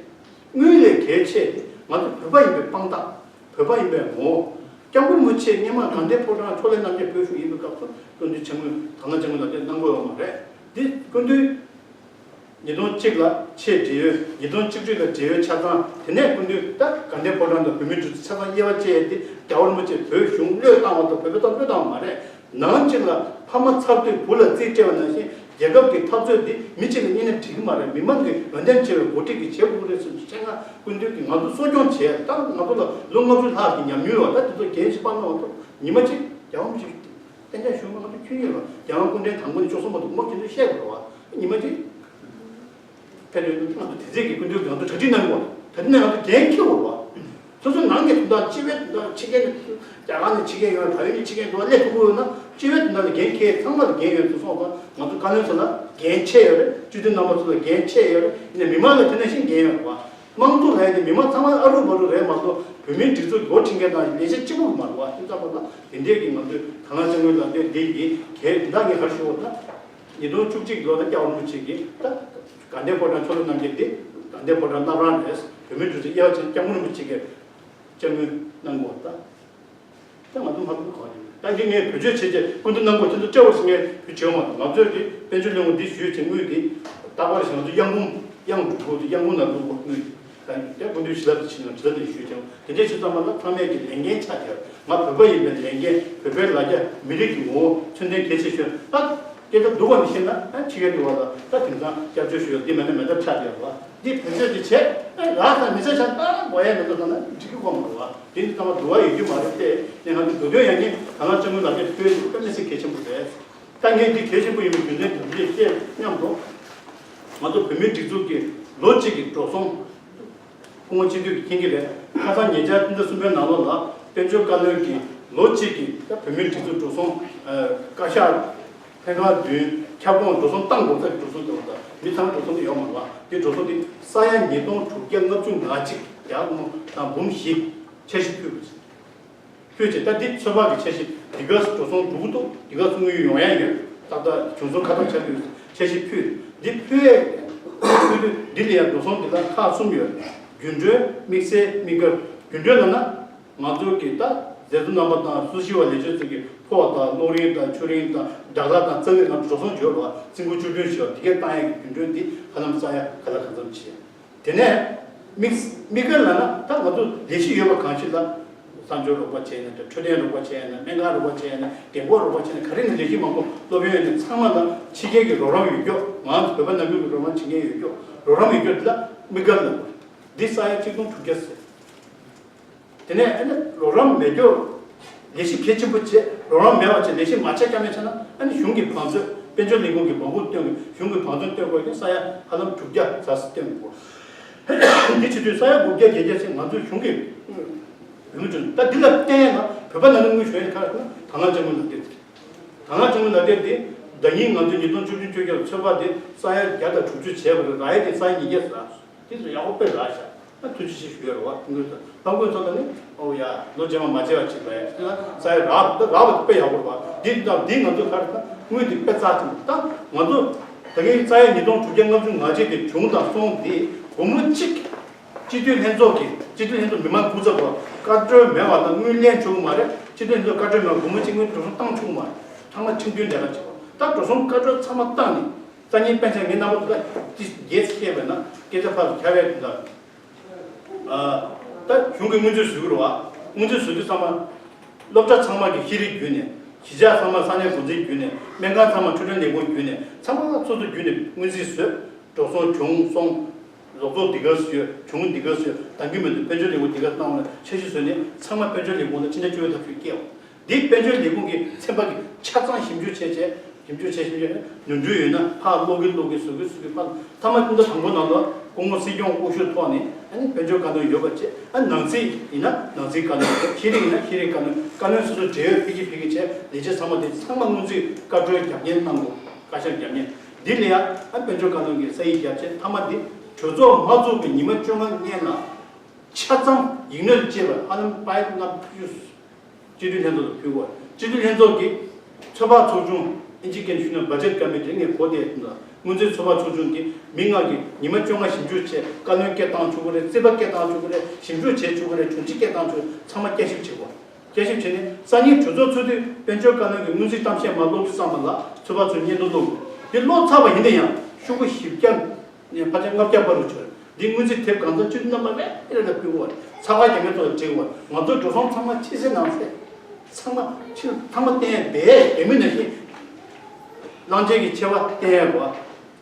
དངུལ་ལས་གལ་ཆེ་དེ་ང་ཚོ་བོད་པ་ཡིན་པའི་དཔང་རྟགས། བོད་པ་ཡིན་པའི་ངོ་བོ། སྐྱབས་མགོན་རིན་པོ་ཆེ་སྔས་མ་དགའ་ལྡན་ཕོ་བྲང་ཕྱོགས་ལས་རྣམ་རྒྱལ་བོད་གཞུང་ཡིན་པའི་སྐབས་སུ་སྐུ་མདུན་ཆེན་མོས་དང་བླངས་ཆེན་མོ་ལ་དེ་གནང་དགོས་ཡོད་མ་རེད། འདི་སྐུ་མདུན། ཉིས་སྟོང་གཅིག་ལ་ཆེས་བགྲེས་ཡོད། ཉིས་སྟོང་གཅིག་གཅིག་ལ་བགྲེས་ཡོད་ཆ་ཚང་། དེ་ནས་སྐུ་མདུན་ད་དགའ་ལྡན་ཕོ་བྲང་དང་བོད་མིའི་སྒྲིག་འཛུགས་ཆ་ཚང་དབྱེ་བ་ཕྱེ་ཡས་དེ་རྒྱལ་བ་རིན་པོ་ཆེས་བོད་གཞུང་བློས་བཏང་བ་དང་བོད་པའི་ཐོག་བློས་བཏང་བ་མ་རེད། ནང་གཅིག་ལ་ཕ་མ་ཚར་དུས་བུ་ལ་རྩིས་སྤྲད་པ་ནང་བཞིན་རྒྱལ་ཁབ་ཀྱི་འཐབ་རྩོད་འདི་མི་གཅིག་ལ་གཉེར་ན་འགྲིག་གི་མ་རེད། མི་མང་གི་འོས་འདེམས་བྱས་པའི་འགོ་ཁྲིད་ཀྱིས་བྱེད་དགོས་རེད་ཟེར་ཆེད་མངགས་སྐུ་མདུན་གྱིས་ང་ཚོ་གསོ་སྐྱོང་བྱས། ད་ང་ཚོ་ལ་ལོ་ལྔ་བཅུ་ལྷག་གི་ཉམས་མྱོང་ཡོད་པ་ད་དེ་ཚོ་འགན་ཞིག་སྤར་གནང་བ་ཐོག་ཉི་མ་གཅིག་རྒྱལ་བ་རིན་པོ་ཆེ་གཏན་འཇགས་ཞུ་མ་ང་ཚོ་ཁྱོན་ཡོད་ལ་རྒྱལ་དབང་སྐུ་ཕྲེང་དང་པོ་ནས་བཅུ་གསུམ་བར་དུ་མོ་དེ་ཚོ་བཤད་དགོས་རེད་བ། ཉི་མ་གཅིག་ཕེབས་ཡོད་ན་ང་ཚོ་དེ་ཚེ་གི་སྐུ་མདུན་གྱིས་ང་ཚོ་གྲ་སྒྲིག་གནང་དགོས། ད་དེ་ནས་ང་ཚོ་འགན་འཁྱེར་དགོས་རེད་བ། སོ་སོ་ནང་གི་དོན་དག་སྤྱི་པའི་དོན་དག་ཕྱི་རྒྱལ་ནས་རྒྱ་གར་ནས་ཕྱི་རྒྱལ་ཡོང་བའི་བལ་ཡུལ་ནས་ཕྱི་རྒྱལ་འགྲོ་བ་སླེབས་ཐུབ་ཀྱི་ཡོད་ན་སྤྱི་པའི་དོན་དག་ལ་འགན་འཁྱེར་ཚང་མ་ལ་འགན་ཡོད་ཚུལ་སོང་ཙང་ང་ཚོ་བཀའ་བློན་ཚོ་ལ་འགན་ཆེ་ཡོད་རེད། སྤྱི་འཐུས་རྣམ་པ་ཚོ་ལ་འགན་ཆེ་ཡོད་རེད། ཡིན་ནའི་མི་མང་ལ་དེ་ནང་བཞིན་འགན་ཡོད་རེད་བ། དམངས་གཙོ་ལབ་ཡ་དེ་མི་མང་ཚང་མ་ཨ་རུ་བ་རུ་རེད་མ་གཏོགས་བོད་མིའི་སྒྲིག་འཛུགས་འགོ་ཁྲིད་མཁན་དང་ལས་བྱེད་གཅིག་པུ་མ་རེད་བ། དེ་ཙམ་པ་ལ་དེ་འདྲས་ཀྱི་ང་ཚོས་དང་བླངས་དཔྱ་དངུལ་ལག་དེབ་འདི་ཡི་གལ་ད་ངས་ག་རེ་ཞུ་བ་ད་ཉིས་སྟོང་བཅུ་གཅིག་ལོ་ལ་སྐྱབས་མགོན་རིན་པོ་ཆེ་གིས་ད་དགའ་ལྡན་ཕོ་བྲང་ཆོས་གླིང་རྣམ་རྒྱལ་དེ་དགའ་ལྡན་ཕོ་བྲང་བླ་བྲང་རེད། བོད་མིའི་སྒྲིག་འཛུགས་དབྱེ་བ་ཕྱེ་སྐྱབས་མགོན་རིན་པོ་ཆེ་གིས་དཔྱ་དངུལ་གནང་དགོས་ད། ད་ང་ཚོ་མ་གཏོགས་གང་ཡོད། ད་འདི་ངས་བེད་སྤྱོད་བྱེད་ཆེད་སྐུ་མདུན་གནང་དགོས་དེ་ཚོ་སྤྲད་བར་སེ་ངས་བེད་སྤྱོད་མ་གཏོགས་ང་ཚོས་ཀྱི་དཔལ་འབྱོར་བློན་ཁོག་འདི་ཞུས་བྱས་དངུལ་འདི་རྟག་པར་ཞིག་ང་ཚོ་གཡང་འབུམ་གཡང་འབྲུག་སྒོ་དེ་གཡང་འབུམ་ལ་བླུགས་དགོས་དངུལ་འདི་ད་དེ་སྐུ་མདུན་ཞི་ལབ་དེ་ཕྱིན་ནས་ཞི་ལབ་དེ་ཞུས་བྱས་དེ་འདྲས་བྱེད་ཙམ་པ་ལ་ཚང་མས་ཀྱི་ལས་འགན་ཆགས་བསྡད་ང་བོད་པ་ཡིན་པའི་ལས་འགན་བོད་པའི་ལ་རྒྱ་མི་རིགས་ཀྱི་ངོ་བོ་མཚོན་དོན་གལ་ཆེ་ཤོས་ད་སྐད་ཆ་སྡུག་པ་མི་ཤེས་ན་ཕྱི་རྒྱལ་འགྲོ་བ་ལ་ད་དེང་སང་སྐྱབས་བཅོལ་ཞུ་ཡ་འདི་མེད་ན་མེད་ཐབས་ཆགས་བསྡད་པ་འདི་བེད་སྤྱོད་དེ་བྱས་རག་ས་མི་ཚེ་ཆ་ད་དགོས་ཡ་མེད་ད་ན་འགྲིག་གི་ཁོ་མ་རེད་བ། དེ་ནི་ཚང་མ་འདུ་བ་ཡོད་རྒྱུ་མ་རེད་དེ། ནས་ང་ཚོ་འདུ་དོན་ཡང་ནི་ད་ང་ལྕམ་ངོས་ལག་ཁྱེར་ཐོས་ཡོད་དཀའ་མི་སྲིད་གལ་ཆེན་པོ་རེད། ད་ངས་འདི་གལ་ཆེན་པོ་ཡིན་པའི་རྒྱུ་མཚན་དེ་འདི་བཤད་སྙམ་དུ། ང་ཚོ་བོད་མིའི་སྒྲིག་འཛུགས་ཀྱི་ལོ་གཅིག་གི་འགྲོ་སོང་། སྐུ་ངོ་སྤྱི་འཐུས་ཀྱིས་མཁྱེན་གྱི་རེད། ཁ་སང་ཉེ་ཆར་སྤྱི་ཟླ་གསུམ་པའི་ནང་ལོགས་ལ་དཔལ་འབྱོར་བཀའ་བློན་གྱིས་ལོ་གཅིག་གི་ད་བོད་མིའི་སྒྲིག་འཛུགས་འགྲོ་སོང་། བཀའ་ཤག་ལྷན་ཁང་བདུན་ཁྱབ་ཁོངས་འགྲོ་སོང་བཏང་དགོས་ཚད་ཀྱི་འགྲོ་སོང་དེ་བ་དང་མི་ཚང་མ་འགྲོ་སོང་དེ་ཡོད་མ་རེད་བ། དེ་འགྲོ་སོང་དེ་ས་ཡ་ཉིས་སྟོང་དྲུག་བརྒྱ་ལྔ་བཅུ་ང་གཅིག་རྒྱ་སྒོར་མོ་དང་འབུམ་བཞི་འཆར་གཞི་ཕུལ་དགོས། ཕུལ་རྗེས་ད་འདི་ཚོད་དཔག་གི་འཆར་གཞི་འདི་ག་འགྲོ་སོང་འགྲོ་གི་འདུག་འདི་ག་ཚུར་དངུལ་ཡོང་ཡ་ཡོད། ཏག་ཏག་བྱུང་སོང་ཁ་ཐག་ཆགས་ཀྱི་ཡོད། འཆར་གཞི་ཕུལ་འདི་ཕུལ་ཡས་ཕུལ་དུས་འདི་ལ་ཡང་འགྲོ་སོང་འདི་ལ་ཁག་གསུམ་ཡོད། རྒྱུན་གྲོན་དམིགས་བསལ་དམིགས་བཀར། རྒྱུན་གྲོན་ལབ་ན། ང་ཚོ་གི་ད་མཛད་གཙོ་རྣམ་པ་དང་སུ་ཞི་བ་ལས་བྱེད་ཚོ་གི་ཕོགས་དང་གློག་རིན་དང་ཆུ་རིན་དང་སྦྲག་རྟགས་དང་རྩ་བའི་ང་ཚོ་འགྲོ་སོང་བརྗོད་རོགས་རྩིས་འགོ་བཅུ་བདུན་ཞུ་བ་དེ་གས་བཏང་ཡས་ཀྱི་རྒྱུན་གྲོན་འདི་ཧ་ལམ་ས་ཡ་ག་ལ་གང་འཚམ་བྱས། དེ་ནས་ དམིགས་དམིགས་བཀར་ལབ་ན་ད་ང་ཚོ་ལས་གཞི་ཡོད་པ་གང་ཞིག་ལ། གསང་སྤྱོད་རོགས་པ་བྱས་ན་འདྲ། འཕྲོད་བསྟེན་རོགས་པ་བྱས་ན། སྨན་ཁང་རོགས་པ་བྱས་ན། རྒན་འཁོགས་རོགས་པ་བྱས་ན། ག་རེ་ནས་ལས་གཞི་མང་པོ། སློབ་ཡོན་ནས་ཚང་མ་ལ་ཕྱི་རྒྱལ་གྱི་རོགས་རམ་ཡོད་རྒྱུ། ང་ཚོ་བོད་པ་ནང་ཁུལ་གྱི་རོགས་རམ་བྱེད་མཁན་ཡོད་རྒྱུ། རོགས་རམ་ཡོད་རྒྱུ་འདི་ལ་དམིགས་བཀར་ལབ་དགོས། འདི་ས་ཡ་གཅིག་སྟོང་དྲུག་བརྒྱ་ཟེར། དེ་ནས་ཨ་ནི་རོགས་རམ་མེད་རྒྱུ། ལས་གཞི་གལ་ཆེན་པོ་བྱས། རོགས་རམ་མེད་པ་བྱས། ལས་གཞི་མ་ཆགས་ཀྱང་མེད་ཆགས་ན། ཨ་ནི་གཞུང་གི་བང་མཛོད། དཔལ་འབྱོར་ལས་ཁུངས་ཀྱི་བང་བུ་བཏོན་དགོས། གཞུང་གི་བང་མཛོད་བཏོན་དགོས་ཀྱི་ས་ཡ་ཧ་ལམ་དྲུག་བརྒྱ་ཙམ་བཏོན་དགོས། འདི་བྱེད་དུས་ས་ཡ་དགུ་བརྒྱ་བརྒྱད་བརྒྱ་ཞིག་ང་ཚོའི་གཞུང་གི་ཡོང་གི་འདུག། ད་འདི་ལ་བརྟེན་ན་བོད་པ་ནང་ནས་དངུལ་ཞོན་ཡོད་ཁ་ན་དྭང་བླངས་དཔྱ་དངུལ་ལག་དེབ། དྭང་བླངས་དཔྱ་དངུལ་ལག་དེབ་འདི་ཟླ་ཉིན་ང་ཚོས་ཉིས་སྟོང་བཅུ་བདུན་བཅོ་བརྒྱད་ལ་ཚོད་དཔག་འདི་ས་ཡ་བརྒྱ་དང་དྲུག་ཅུ་བྱས་པ་རེད། རག་ཡས་དེ་ས་ཡ་ཉིས་བརྒྱ་ཙམ་རག་སོང་། དེ་ཚོ་ཡག་པོ་དཔེ་རག་ཤག། ཨ་ཐུགས་རྗེ་ཆེ་ཞུ་ཡ་རེད་བ། དངུལ་དང་ལྷ་མགོན་ཚོ་ལ་ནི་ཨོ་ཡ་ལོ་རྗེས་མ་མ་བརྗེད་པ་བྱེད་པ་ཡ། དེ་ལ་ས་ཡ་རག་ད་རག་པ་དཔེ་ཡག་པོ་རེད་བ། འདི་དང་འདི་ང་ཚོ་ག་རེ་ད་དངུལ་དེ་དཔེ་རྩ་ཆེན་པོ། ད་ང་ཚོ་ད་གིན་ས་ཡ་ཉིས་སྟོང་དྲུག་བརྒྱ་ལྔ་བཅུ་ང་གཅིག་དེ་བྱུང་དང་སོང་དེ་སྒོར་མོ་གཅིག་སྤྱི་འཐུས་ལྷན་ཚོགས་ཀྱི་སྤྱི་འཐུས་ལྷན་ཚོགས་མི་མང་སྐུ་ཚབ་པ་བཀའ་འཁྲོལ་མེད་པ་དང་དངུལ་ལེན་ཆོག་གི་མ་རེད། སྤྱི་འཐུས་ལྷན་ཚོགས་བཀའ་འཁྲོལ་མེད་པ་སྒོར་མོ་གཅིག་དངུལ་འགྲོ་སོང་བཏང་ཆོག་གི་མ་རེད། ཚང་མ་ཁྲིམས་མཐུན་གྲལ་ཁ་བྱེད་པ། ད་འགྲོ་སོང་བཀའ་འཁྲོལ་ཚང་མ་བཏང་ནས། སང་ཉིན་སྤེན་ཆ་ངའི་རྣམ་པ་ད་ཅི་རྒྱས་སྐྱེས་པས་ན་སྐད་ཆ་ཕར་ཁྱབ་པའི་དོན་དག། ད་གཞུང་གི་དངུལ་རྩིས་བཟོ་གི་རེད་བ། དངུལ་རྩིས་བཟོ་དུས་ཚང་མ་སློབ་གྲྭ་ཚང་མ་གི་ཤེས་རིག་བརྒྱུད་ནས། གཞིས་ཆགས་ཚང་མ་ས་གནས་འགོ་འཛིན་བརྒྱུད་ནས། སྨན་ཁང་ཚང་མ་འཕྲོད་བསྟེན་ལས་ཁུངས་བརྒྱུད་ནས། ཚང་མ་སོ་སོ་བརྒྱུད་ནས་དངུལ་རྩིས་བཟོས། འགྲོ་སོང་བྱུང་སོང་། རོགས་ཚོགས་འདི་ག་ཚོད་ཡོད། བྱུང་འདི་ག་ཚོད་ཡོད། འདང་གི་མི་འདུག། དཔལ་འབྱོར་ལས་ཁུངས་འདི་ག་བཏང་བ་ལ་འཆར་གཞི་བཟོས་ནས་ཚང་མ་དཔལ་འབྱོར་ལས་ཁུངས་ལ་ཕྱི་ཟླ་བཅུ་པའི་ཐག་གཅོད་སྐྱེལ་བ། འདི་དཔལ་འབྱོར་ལས་ཁུངས་ཀྱིས་ཚན་པ་གི་ཆ་ཚང་ཞིབ་འཇུག་བྱས་བྱས། ཞིབ་འཇུག་བྱས་ཞིབ་འཇུག་ནོར་འཁྲུལ་ཡོད་ན་ཕར་ཀློག་གི་ཀློག་གི་བཟོ་གི་བཟོ་གི་ཕར་མཐའ་མ་སྤུན་ཟླ་དང་པོ་ནང་ལ་སྐུ་ངོ་སྲིད་སྐྱོང་དབུ་བཞུགས་ཐོག་ནས་ཨ་ནི་དཔལ་འབྱོར་བཀའ་བློན་ཡོད་པ་བྱས། ཨ་ནང་སྲིད་ཡིན་ན་ནང་སྲིད་བཀའ་བློན། ཤེས་རིག་ཡིན་ན་ཤེས་རིག་བཀའ་བློན། བཀའ་བློན་སོ་སོའི་འབྲེལ་ཡོད་ཕེབས་ཀྱི་ཕེབས་ཀྱི་བྱས། ལས་བྱེད་ཚང་མ་དེ་ཚང་མ་སྔོན་རྩིས་བཀའ་འཁྲོལ་རྒྱབ་མཁན་གནང་དགོས། བཀའ་ཤག་རྒྱབ་མཁན། འདི་ལ་ཡང་ཨ་དཔལ་འབྱོར་བཀའ་བློན་གྱིས་ས་ཡིག་བརྒྱབ་བྱས། མཐའ་མ་འདི་གྲོས་ཚོགས་མ་ཚུགས་པའི་ཉི་མ་བཅོ་ལྔ་སྔོན་ལ་ཆ་ཚང་ཡིག་སྣོད་བཅས་པ་ཧ་ལམ་པའི་ལྔ་བཅུ། སྤྱི་འཐུས་ལྷན་ཚོགས་ལ་ཕུལ་དགོས། སྤྱི་འཐུས་ལྷན་ཚོགས་ཀྱིས་ཚོད་དཔག་ཚོགས་ཆུང་། ཨིན་ཇི་སྐད་ནས་ཞུས་ན་budget committee ངས་གོ་བདེ་འདུག། སྔོན་རྩིས་ཚོད་དཔག་ཚོགས་ཆུང་གིས་མི་ལྔ་གིས་ཉི་མ་བཅོ་ལྔ་ཞིབ་འཇུག་བྱས། བཀའ་བློན་སྐད་བཏང་ཆོག་གི་རེད། རྩིས་པ་སྐད་བཏང་ཆོག་གི་རེད། ཞིབ་འཇུག་བྱེད་ཆོག་གི་རེད། དྲུང་ཆེ་སྐད་བཏང་ཆོག། ཚང་མ་བསྐྱར་ཞིབ་བྱེད་དགོས། བསྐྱར་ཞིབ་བྱས་ནས་སང་ཉིན་གྲོས་ཚོགས་ཚོགས་དུས་དཔལ་འབྱོར་བཀའ་བློན་གྱིས་སྔོན་རྩིས་གཏམ་བཤད་མར་ཀློག་དུས་ཙམ་པ་ལ་ཚོད་དཔག་ཚོ་སྙན་ཐོ་ཀློག་དགོས། འདི་ཀློག་ཚར་བ་ཡིན་ན་ཡང་ཤོག་གུ་བཞི་བརྒྱ། ནས་ཕལ་ཆེར་ལྔ་བརྒྱ་བར་དུ་བྱོན། འདི་སྔོན་རྩིས་དེབ་གང་ཚང་སྤྱི་འཐུས་རྣམ་པ་མེད་ཨེ་རེ་ལ་ཕུལ་བ། ཚགས་པར་རྒྱ་མི་ཚོ་ལ་བྲིས་བ། ང་ཚོའི་འགྲོ་སོང་ཚང་མ་ཕྱི་གསལ་ནང་གསལ། ཚང་མ་ཕྱི་ཚང་མ་བསྟན་ཡ་བས་རྒྱ་མི་ནང་བཞིན། གླང་ཆེན་གྱི་མཆེ་བ་བསྟན་ཡ་གོ།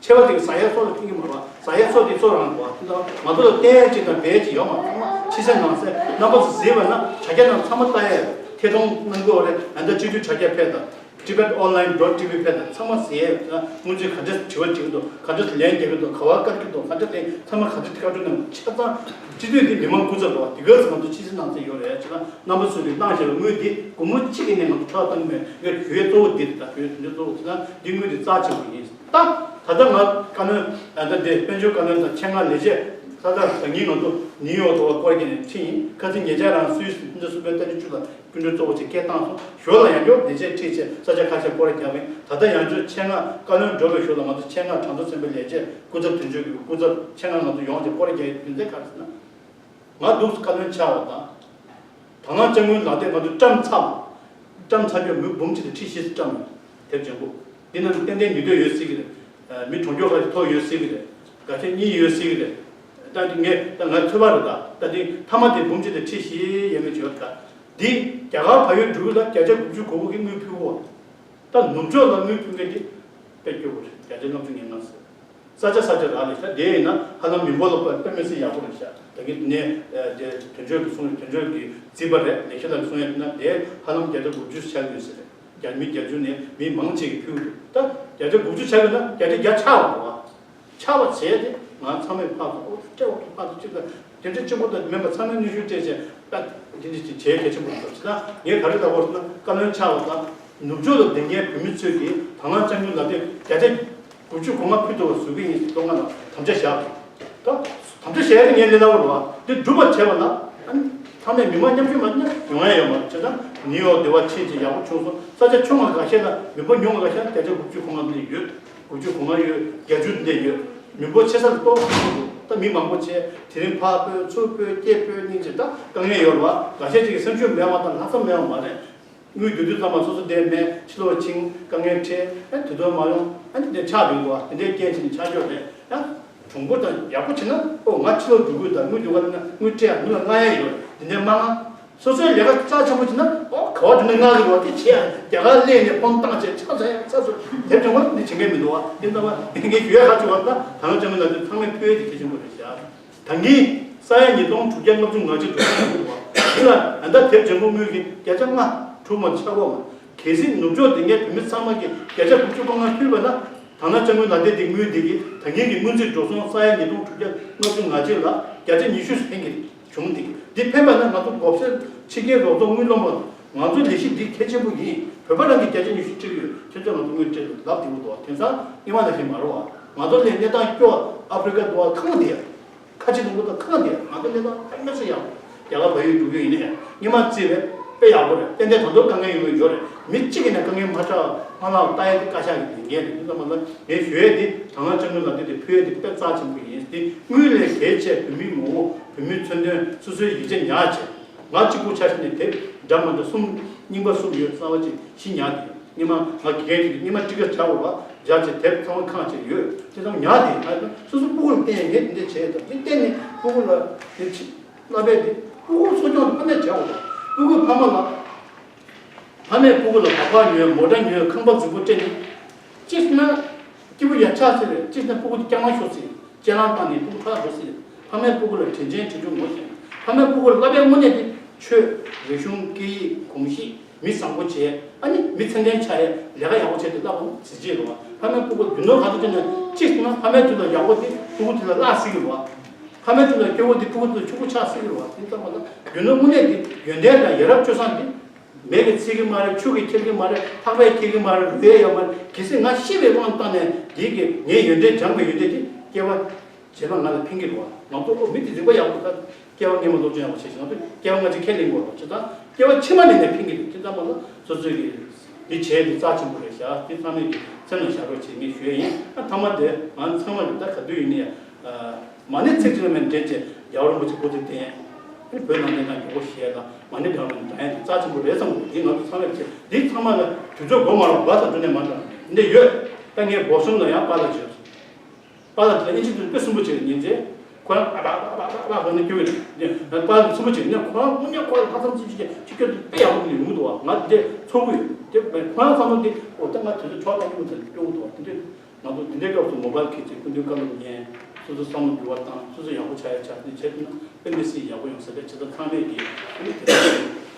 མཆེ་བ་དེ་གི་ཟ་ཡ་སོ་ལ་ཐིག་གི་མ་རེད། ཟ་ཡ་སོ་དེ་སོ་རང་གོ། དེ་ལྟར་ང་ཚོ་ལ་བསྟན་ཡ་ཅིག་དང་བས་ཅིག་ཡོད་མ་རེད། ཚང་མ་ཕྱི་གསལ་ནང་གསལ། རྣམ་པ་ཚོ་གཟིགས་པ་ན་དྲ་རྒྱ་ནང་ཚང་མ་ལྟ་ཡ་ཐད་གཏོང་གནང་གི་ཡོད་རེད། ཨ་ད་སྤྱི་འཐུས་དྲ་རྒྱ་ཕེབས་དང་། Tibet Online dot T V ཕེབས་དང་། ཚང་མ་ཟེར་ཡས་ཡོད་ན་སྔོན་ཚུད་ག་འདྲ་དྲི་བ་དྲི་གི་འདུག། ག་འདྲ་ལན་རྒྱག་གི་འདུག། ག་བ་བཀར་གི་འདུག། ག་འདྲ་ལན་ཚང་མ་ག་འདྲ་བཀའ་འཁྲོལ་གནང་། ཆ་ཚང་སྤྱི་འཐུས་འདི་མི་མང་སྐུ་ཚབ་རེད་བ། དེ་ག་ཚོ་ང་ཚོ་ཕྱི་གསལ་ནང་གསལ་ཡོད་རེད། བྱས་ན་རྣམ་པ་ཚོས་འདི་གནང་བཞག་པའི་དངུལ་འདི་སྒོར་མོ་གཅིག་གི་ནས་ང་ཚོ་ཁྲག་བཏང་གི་མེད། ངས་ཞུ་ཡས་གཙོ་བོ་འདི་རེད། ད་ཞུ་ཡས་དོན་གཙོ་བོ་བྱས་ན་འདི་དངུལ་འདི་རྩ་ཆེན་པོ་ཡིན། ད་ད་ལྟ་ང་བཀའ་བློན་ད་ལྟ་འདི་དཔལ་འབྱོར་བཀའ་བློན་དང་ཆེད་མངགས་ལས་བྱེད་ད་ལྟ་ཟང་ངི་ང་ཚོ་ནིའུ་ཡོག་ཏུ་བ་སྐོར་གྱི་ནས་ཁྲིད་ཡིན། ཁ་སང་ཉེ་ཆར་རང་སུད་སི་སྤུན་ཟླ་གསུམ་པའི་ཏ་ལི་ཅུ་ལ། སྐུ་མགྲོན་གཙོ་བོ་ཆེ་སྐད་བཏང་སོང་། ཞོར་ལ་ཡང་བསྐྱར་ལས་བྱེད་ཁྲིད་བྱས་ས་ཆ་ཁ་ཤས་སྐོར་ར་རྒྱག་གིན། ད་ལྟ་ཡང་བསྐྱར་ཆེད་མངགས་བཀའ་བློན་འགྲོ་བའི་ཞོར་ལ་ང་ཚོ་ཆེད་མངགས་གྲངས་ཐོ་ཚན་པའི་ལས་བྱེད་སྐུ་ཚབ་དོན་གཅོད་ཀྱི་སྐུ་ཚབ་ཆེད་མངགས་ང་ཚོ་ཡོངས་ཀྱི་སྐོར་ར་རྒྱག་གི་དོན་ཚན་ག་རེ་ཟེར་ན། ང་འདུག་སེ་བཀའ་བློན་ཆགས་པ་དང་། དང་བླངས་དཔྱ་དངུལ་ལག་དེབ་ང་ཚོ་བཀྲམ་ཚར་བ། བཀྲམ་ཚར་རྒྱུ་མི་འབུམ་གཅིག་དང་ཁྲི་བཞི་ཙམ་བཀྲམ་ཡོད། དེབ་ཆེན་པོ། འདི་ནང་ཏན་ཏན་ཉིས་དོད་ཡོད་སྲིད་ཀྱི་རེད། མི་གྲོང་ཆོག་ཁག་ཅིག་ཐོག་ཡོད་སྲིད་ཀྱི་རེད། འགའ་ཤས་གཉིས་ཡོད་སྲིད་ཀྱི་རེད། ད་འདི་ངས་ད་ང་ཚོད་དཔག་རེད། ད་ད་འདི་མཐའ་མ་དེ་འབུམ་གཅིག་དང་ཁྲི་བཞི་ཡས་མས་བྱོས་ད། འདི་རྒྱ་གར་བལ་ཡུལ་འགྲོ་གི་ལ་བརྒྱ་ཆ་དགུ་བཅུ་གོ་དགུ་གི་དངུལ་ཕུལ་གོ། ད་ནུབ་ཕྱོགས་ལ་དངུལ་ཕུལ་མཁན་འདི་དཔེ་སྐྱོ་པོ་རེད། བརྒྱ་ཆ་ལྔ་བཅུ་ང་ལྔ་ཟེར། ས་ཆ་ས་ཆ་རག་ལས་ཤག། དེ་ཡིན་ན་ཧ་ལམ་མི་འབོར་ལ་དཔེ་དཔེ་མི་སྲིད་ཡག་པོ་རེད་ཤག། ད་གིན་ནས་དེ་དོན་གཅོད་ཀྱིས་གསུངས། དོན་གཅོད་ཀྱི་རྩིས་པ་རེད། ལས་བྱེད་ལགས་ཀྱིས་གསུང་ཡ་ཡིན་ན་དེ་ཧ་ལམ་བརྒྱ་ཆ་དགུ་བཅུ་ཆགས་ཡོད་ས་རེད། རྒྱ་མི་བརྒྱད་ཅུ་ནས་མི་མང་ཆེ་གིས་ཕུལ་འདུག། ད་བརྒྱ་ཆ་དགུ་བཅུ་ཆགས་ཡོད་ན་བརྒྱ་ཆ་བརྒྱ་ཆགས་པ་རེད་བ། ཆགས་པ་བྱས་ཏེ་ང་ཚང་མས་ཕར་ཚུར་ཨོ་སྤྲད་འོ་ཐུག་ཕར་ཚུར་གཅིག་ལ་དེ་འདྲ་གཅིག་པོ་དང་མིན་པ་ཚང་མས་གནོན་ཤུགས་སྤྲད་བྱས་ད་དེ་འདྲ་ཅིག་བྱས་གལ་ཆེན་པོ་འདུག་ཟེར་ན། ངས་ག་རེ་ལབ་དགོས་ཟེར་ན། བཀའ་བློན་ཆགས་པ་དང་ནུབ་ཕྱོགས་ལ་བསྡད་མཁན་བོད་མི་ཚོས་ཀྱིས་དང་བླངས་དཔྱ་དངུལ་ལག་དེབ་བརྒྱ་ཆ་དགུ་བཅུ་གོ་ལྔ་ཕུལ་ཐུབ་པ་བཟོ་གི་ཡིན་ཟེར་ཐོག་ང་ལ་དམ་བཅའ་བཞག་པ་རེད། ད་དམ་བཅའ་བཞག་ཡ་དེ་ངས་ལས་སླ་པོ་རེད་བ། འདི་འགྲུབ་པ་བྱས་པ་ན་ཨ་ནི་ཚང་མས་མི་མང་མཉམ་ཞུགས་མ་མཉམ་ཡོང་ཡ་ཡོད་མ་རེད། བྱས་ཙང་ནིའུ་ཡོག་དེ་བ་ཕྱིན་ཅིག་ཡག་པོ་བྱུང་སོང་། ས་ཆ་ཆུང་བ་འགའ་ཤས་ལ་མི་འབོར་ཉུང་བ་འགའ་ཤས་ལ་བརྒྱ་ཆ་དགུ་བཅུ་གོ་ལྔ་ནས་ཡོད། དགུ་བཅུ་གོ་ལྔ་ཡོད། བརྒྱད་ཅུ་འདས་ཡོད། མི་འབོར་ཆེ་ས་ལ་གཏོགས་ད་མི་མང་པོ་བྱས། དེ་རིང་ཕར་སྤོས་ཚུར་སྤོས་སྐྱེས་སྤོས་སྙིང་རྗེ་ད་དཀའ་ངལ་ཡོད་རེད་བ། འགའ་ཤས་ཅིག་གི་སེམས་ཤུགས་མེད་པ་དང་ལྷག་བསམ་མེད་པ་མ་རེད། དངུལ་བསྡུ་དུས་ཙམ་པ་སོ་སོ་བསྡད་མེད། ཕྱི་ལོགས་ཕྱིན་དཀའ་ངལ་འཕྲད། ཨ་དུས་ཐོག་མ་ཡོང་། ཨ་ནི་དེ་ཆགས་འགྲོ་གི་འདུག་བ། དེ་འདྲའི་རྐྱེན་བྱས་ནས་ཆགས་ཀྱི་ཡོད་རེད་ཡ། གྲུང་པོ་དང་ཡག་པོ་བྱེད་ན། ཨོ་ང་ཕྱི་ལོགས་འགྲོ་དགོས་དང་། དངུལ་འདི་ག་ལ་ན་དངུལ་སྤྲད་ཡ། མི་ལ་མངག་ཡ་ཡོད། འདི་འདྲའི་མ་མངགས། སོ་སོའི་ལས་ཀ་རྩ་ཆེན་པོ་བྱེད་ན། ཨོ་ག་བ་འགྲོ་ན་མངག་གི་རེད་བ། དེ་བྱེད་ཡ། རྒྱ་གར་སླེབས་ནས་ཕོན་བཏང་བྱས་ཆ་ཚང་ཡ་ཚ་སོ་དེབ་སྦྱོང་བ་འདི་བྱེད་མཁན་མི་འདུག་བ། དེ་ལྟ་བ་ངས་ཞུ་ཡ་ཁ་ཆེ་བ་ད་ད་ང་ཅང་མི་ལ་དེ་ཚང་མས་ཕུལ་ཡ་དེ་གལ་ཆེན་པོ་རེད་བཞག་ད་གིན་ས་ཡ་ཉིས་སྟོང་དྲུག་བརྒྱ་ལྔ་བཅུ་ང་གཅིག་འགྲོ་གི་འདུག་བ། འདི་ལ་ད་ལྟ་དེབ་སྦྱང་པོ་དངུལ་གྱི་བརྒྱ་ཆ་ལྔ་དྲུག་མ་ཆག་གོ་མ། གལ་སྲིད་ནུབ་ཕྱོགས་དེ་ངས་བོད་མི་ཚང་མ་གི་བརྒྱ་ཆ་དགུ་བཅུ་གོ་ལྔ་ཕུལ་བ་ན། ད་ནང་ཅང་མི་ལ་དེ་དེ་དངུལ་དེ་གི་ད་གིན་གྱི་སྔོན་རྩིས་འགྲོ་སོང་ས་ཡ་ཉིས་སྟོང་དྲུག་བརྒྱ་ལྔ་བཅུ་ང་གཅིག་ལ་བརྒྱ་ཆ་ཉི་ཤུ་ཕན་གྱི་བྱུང་འདུག་འདི་ཕན་པ་ན་ང་ཚོ་བགོ་བཤའ་ཕྱི་རྒྱལ་རོགས་ཚོགས་དངུལ་སློང་པ། ང་ཚོའི་ལས་གཞི་འདི་གལ་ཆེན་པོ་ཡིན། བོད་པ་རང་གིས་བརྒྱ་ཆ་ཉི་ཤུ་སྤྲད་ཀྱི་ཡོད། ཁྱེད་ཚོས་ང་ཚོ་དངུལ་སྤྲད་ལབ་བདེ་པོ་འདུག་དེང་སང་སྔོན་མ་ནང་བཞིན་མ་རེད་བ། ང་ཚོ་ལས་གནས་སྟངས་སྐྱོ་བ་ཨ་ཧྥེ་རི་ཀ་འདུག་བ། གང་དེ་ཡ། ཁ་ཆེ་དུང་པོ་དང་ཁང་དེ་ང་ཚོ་གནས་སྟངས་ཕལ་མེད་སུ་ཡག་པོ། རྒྱ་གར་བལ་ཡུལ་འགྲོ་རྒྱུ་ཡིན་ནའི་སྔོན་མ་བརྩིས་པས་དཔེ་ཡག་པོ་རེད། ཏན་ཏན་ད་དུང་དཀའ་ངལ་ཡོང་གི་ཡོད་རེད། མི་གཅིག་གིས་ནས་དཀའ་ངལ་མ་འཕྲད་པ་མ་ལངས་ལྟ་ཡ་དེ་བཀའ་ཤག་གི་ལས་འགན་རེད། དེ་ཚོ་མ་ལ་ངས་ཞུ་ཡས་དེ་ད་ང་ཅང་མི་ལ་དེ་དེ་ཕུལ་ཡས་དེ་དཔེ་རྩ་ཆེན་པོ་ཡིན། དེ་དངུལ་ལས་གལ་ཆེ་བོད་མིའི་ངོ་བོ། བོད་མིའི་མཚོན་དོན། སོ་སོའི་ཡིག་ཆ་ཉར་བྱས། ང་གཅིག་པུ་ཆ་བཞག་ནས་དེབ་འདྲ་མ་འདྲ་གསུམ་རྙིང་པ་གསུམ་ཡོད་གསར་བ་གཅིག་བཞི་ཉར་དེ། སྔོན་མ་ང་དགེ་རྒན་ཅིག་གིས་སྔོན་མ་ཊི་ཀེ་ཊི་བྱ་དགོས་པ་སྦྱར་བྱས་དེབ་ཚང་མ་ཁང་བྱས་ཡོད། དེ་ཚང་མ་ཉར་དེ་ང་སོ་སོ་སྤུ་གུ་ལ་བསྟན་ཡས་ངས་དེ་འདྲ་བྱས། ད་དེ་བསྟན་ནས་སྤུ་གུ་ལ་དེ་ཕྱི་བསླབ་པས་དེ་སྤུ་གུ་གསོ་སྐྱོང་དེ་ཕ་མས་བྱ་དགོས་པ། སྤུ་གུ་ཕ་མ་ལ་ཕ་མས་སྤུ་གུ་ལ་སྦག་སྦག་ཉོས། མོ་ཊ་ཉོས། ཁང་པ་རྫིག་པོ་སྤྲད་ནས་གཅིག་ན་སྐྱིད་པོ་ཡར་ཆགས་སྲིད་རེད། གཅིག་ན་སྤུ་གུ་དེ་སྐྱག་མ་ཤོར་སྲིད། ཅ་ལག་བཏང་ནས་སྤུ་གུ་ཕར་འགྲོ་སྲིད། ཕ་མས་སྤུ་གུ་ལ་དྲིན་ཆེན་དྲིན་ཆུང་ངོ་ཤེས། ཕ་མས་སྤུ་གུ་ལ་བསླབ་པའི་དངོས་གནས་དེ་ཆོས། རིག་གཞུང་། སྐད་ཡིག། གོམས་གཤིས། མི་བཟང་པོ་བྱས། ཨ་ནི་མི་ཚད་ལྡན་ཆགས་ཡས་ལས་ཀ་ཡག་པོ་བྱས་ཏེ་བསླབ་པ་གཟི་བརྗིད་རེད་བ། ཕ་མས་སྤུ་གུ་རྒྱུ་ནོར་ག་ཚོད་བྱས་ན་གཅིག་ན་ཕ་མའི་དུས་ལ་ཡག་པོ་དེ་སྤུ་གུ་དེ་ལ་བརླག་སྲིད་ཀྱི་རེད་བ། ཕ་མའི་དུས་ལ་སྐྱོ་བོ་དེ་སྤུ་གུ་དེ་ལ་ཕྱུག་པོ་ཆགས་སྲིད་ཀྱི་རེད་བ། དེ་ལྟ་བ་ལ་རྒྱུ་ནོར་དངོས་གནས་དེ་ཡོན་ཏན་དང་ཡ་རབས་སྤྱོད་བཟང་དེ། མེ་གིས་ཚིག་གི་མ་རེད། ཆུ་གིས་ཁྱེར་གི་མ་རེད། ཐག་པས་འཁྱེར་གི་མ་རེད། རུལ་ཡས་ཡོད་མ་རེད། གལ་སྲིད་ང་ཤི་བའི་དབང་བཏང་ནས་དེ་གི་ངའི་ཡོན་ཏན་སྦྱངས་པའི་ཡོན་ཏན་དེ་སྐྱེ་བ་རྗེས་མ་ང་ལ་ཕན་གི་རེད་བ། ང་ཚོ་ཨོ་མི་དེ་རིག་པ་ཡག་པོ་ད་སྐྱེ་བ་སྔོན་མ་སློབ་སྦྱོང་ཡག་པོ་བྱས་ཤིང་ང་ཚོ་སྐྱེ་བ་སྔ་ཕྱི་ཁས་ལེན་དགོས་རེད་བ། བྱས་ཙང་སྐྱེ་བ་ཕྱི་མ་ནས་ནས་ཕན་གི་རེད། དེ་ལྟ་བ་ལ་སོ་སོའི་གི་འདི་བྱས་འདི་རྩ་ཆེན་པོ་རེད་བཞག་དེ་ཚང་མས་ཀྱི་སེམས་ལ་བཞག་རོགས་བྱེད་ངས་ཞུ་ཡ་ཡིན། ཨ་ཐ་མ་དེ་ང་ཚང་མ་གི་ད་ག་དུས་ཡིན་ནའི་མ་ཎི་ཚིག་གཅིག་ལ་མེད་འདྲེན་བྱས་རྒྱལ་བ་རིན་པོ་ཆེ་སྐུ་ཚེ་བརྟན། ཨ་ནི་བོད་ནང་བསྟན་དང་མགྱོགས་པོ་ཞེས་དང་མ་ཎི་བགྲང་བའི་འདྲ་ཡན་དེ་རྩ་ཆེན་པོ་རེད་བསམ་གི་འདུག་འདི་ང་ཚོ་ཚང་མས་བྱས་འདི་ཚང་མ་ལ་དུས་ཚོད་འགོར་མ་རུང་བ་དང་འགྲོ་ནས་མ་འདྲ་འདི་འདྲ་ཡོད། ད་ངས་འབོར་གསུམ་ལ་ཡང་པཱ་ལགས་བྱས་སོང་། པཱ་ལགས་དེ་ལ་དབྱིན་ཇི་དུ་དཔེ་སུན་པོ་བྱས་ཉན་ཚེ། ཁོ་རང་ཨ་ཨ་ཨ་ཨ་ཨ་ཨ་ནི་སྐྱོ་གི་རེད། པཱ་ལགས་སུན་པོ་བྱས་ནས་ཁོ་རང་དངོས་གནས་ཁོ་ལ་ལྷག་བསམ་ཅི་ཞིག་ཅི་སྐྱོ་དེ་དཔེ་ཡག་པོ་ནས་ཡོང་གི་འདུག་བ། ང་དེ་འདྲ་ཚོར་གི་ཡོད། དེ་ཁོ་རང་བསམ་བློ་དེ་འོ་ད་ང་དེ་ཚོ་ཕྱོགས་གཏོགས་ཀྱི་མི་ཚོ་སྐྱོ་གི་འདུག་བ། དེ་འདྲ་ང་ཚོ་དེ་འདྲའི་སྐབས་སུ་མོ་བཱལ་འཁྱེར་ཚེ་སྐུ་མདུན་བཀའ་སློབ་ཉན། སོ་སོ་བསམ་བློ་འགྱུར་བ་བཏང་། སོ་སོ་ཡག་པོ་ཆགས་ཡ་ཆགས་དེ་བྱས་ཐུབ་ན་དཔེ་མི་སྲིད་ཡག་པོ་ཡོང་ས་རེད། བྱས་ཙང་ཚང་མས་ཀྱིས་དེ་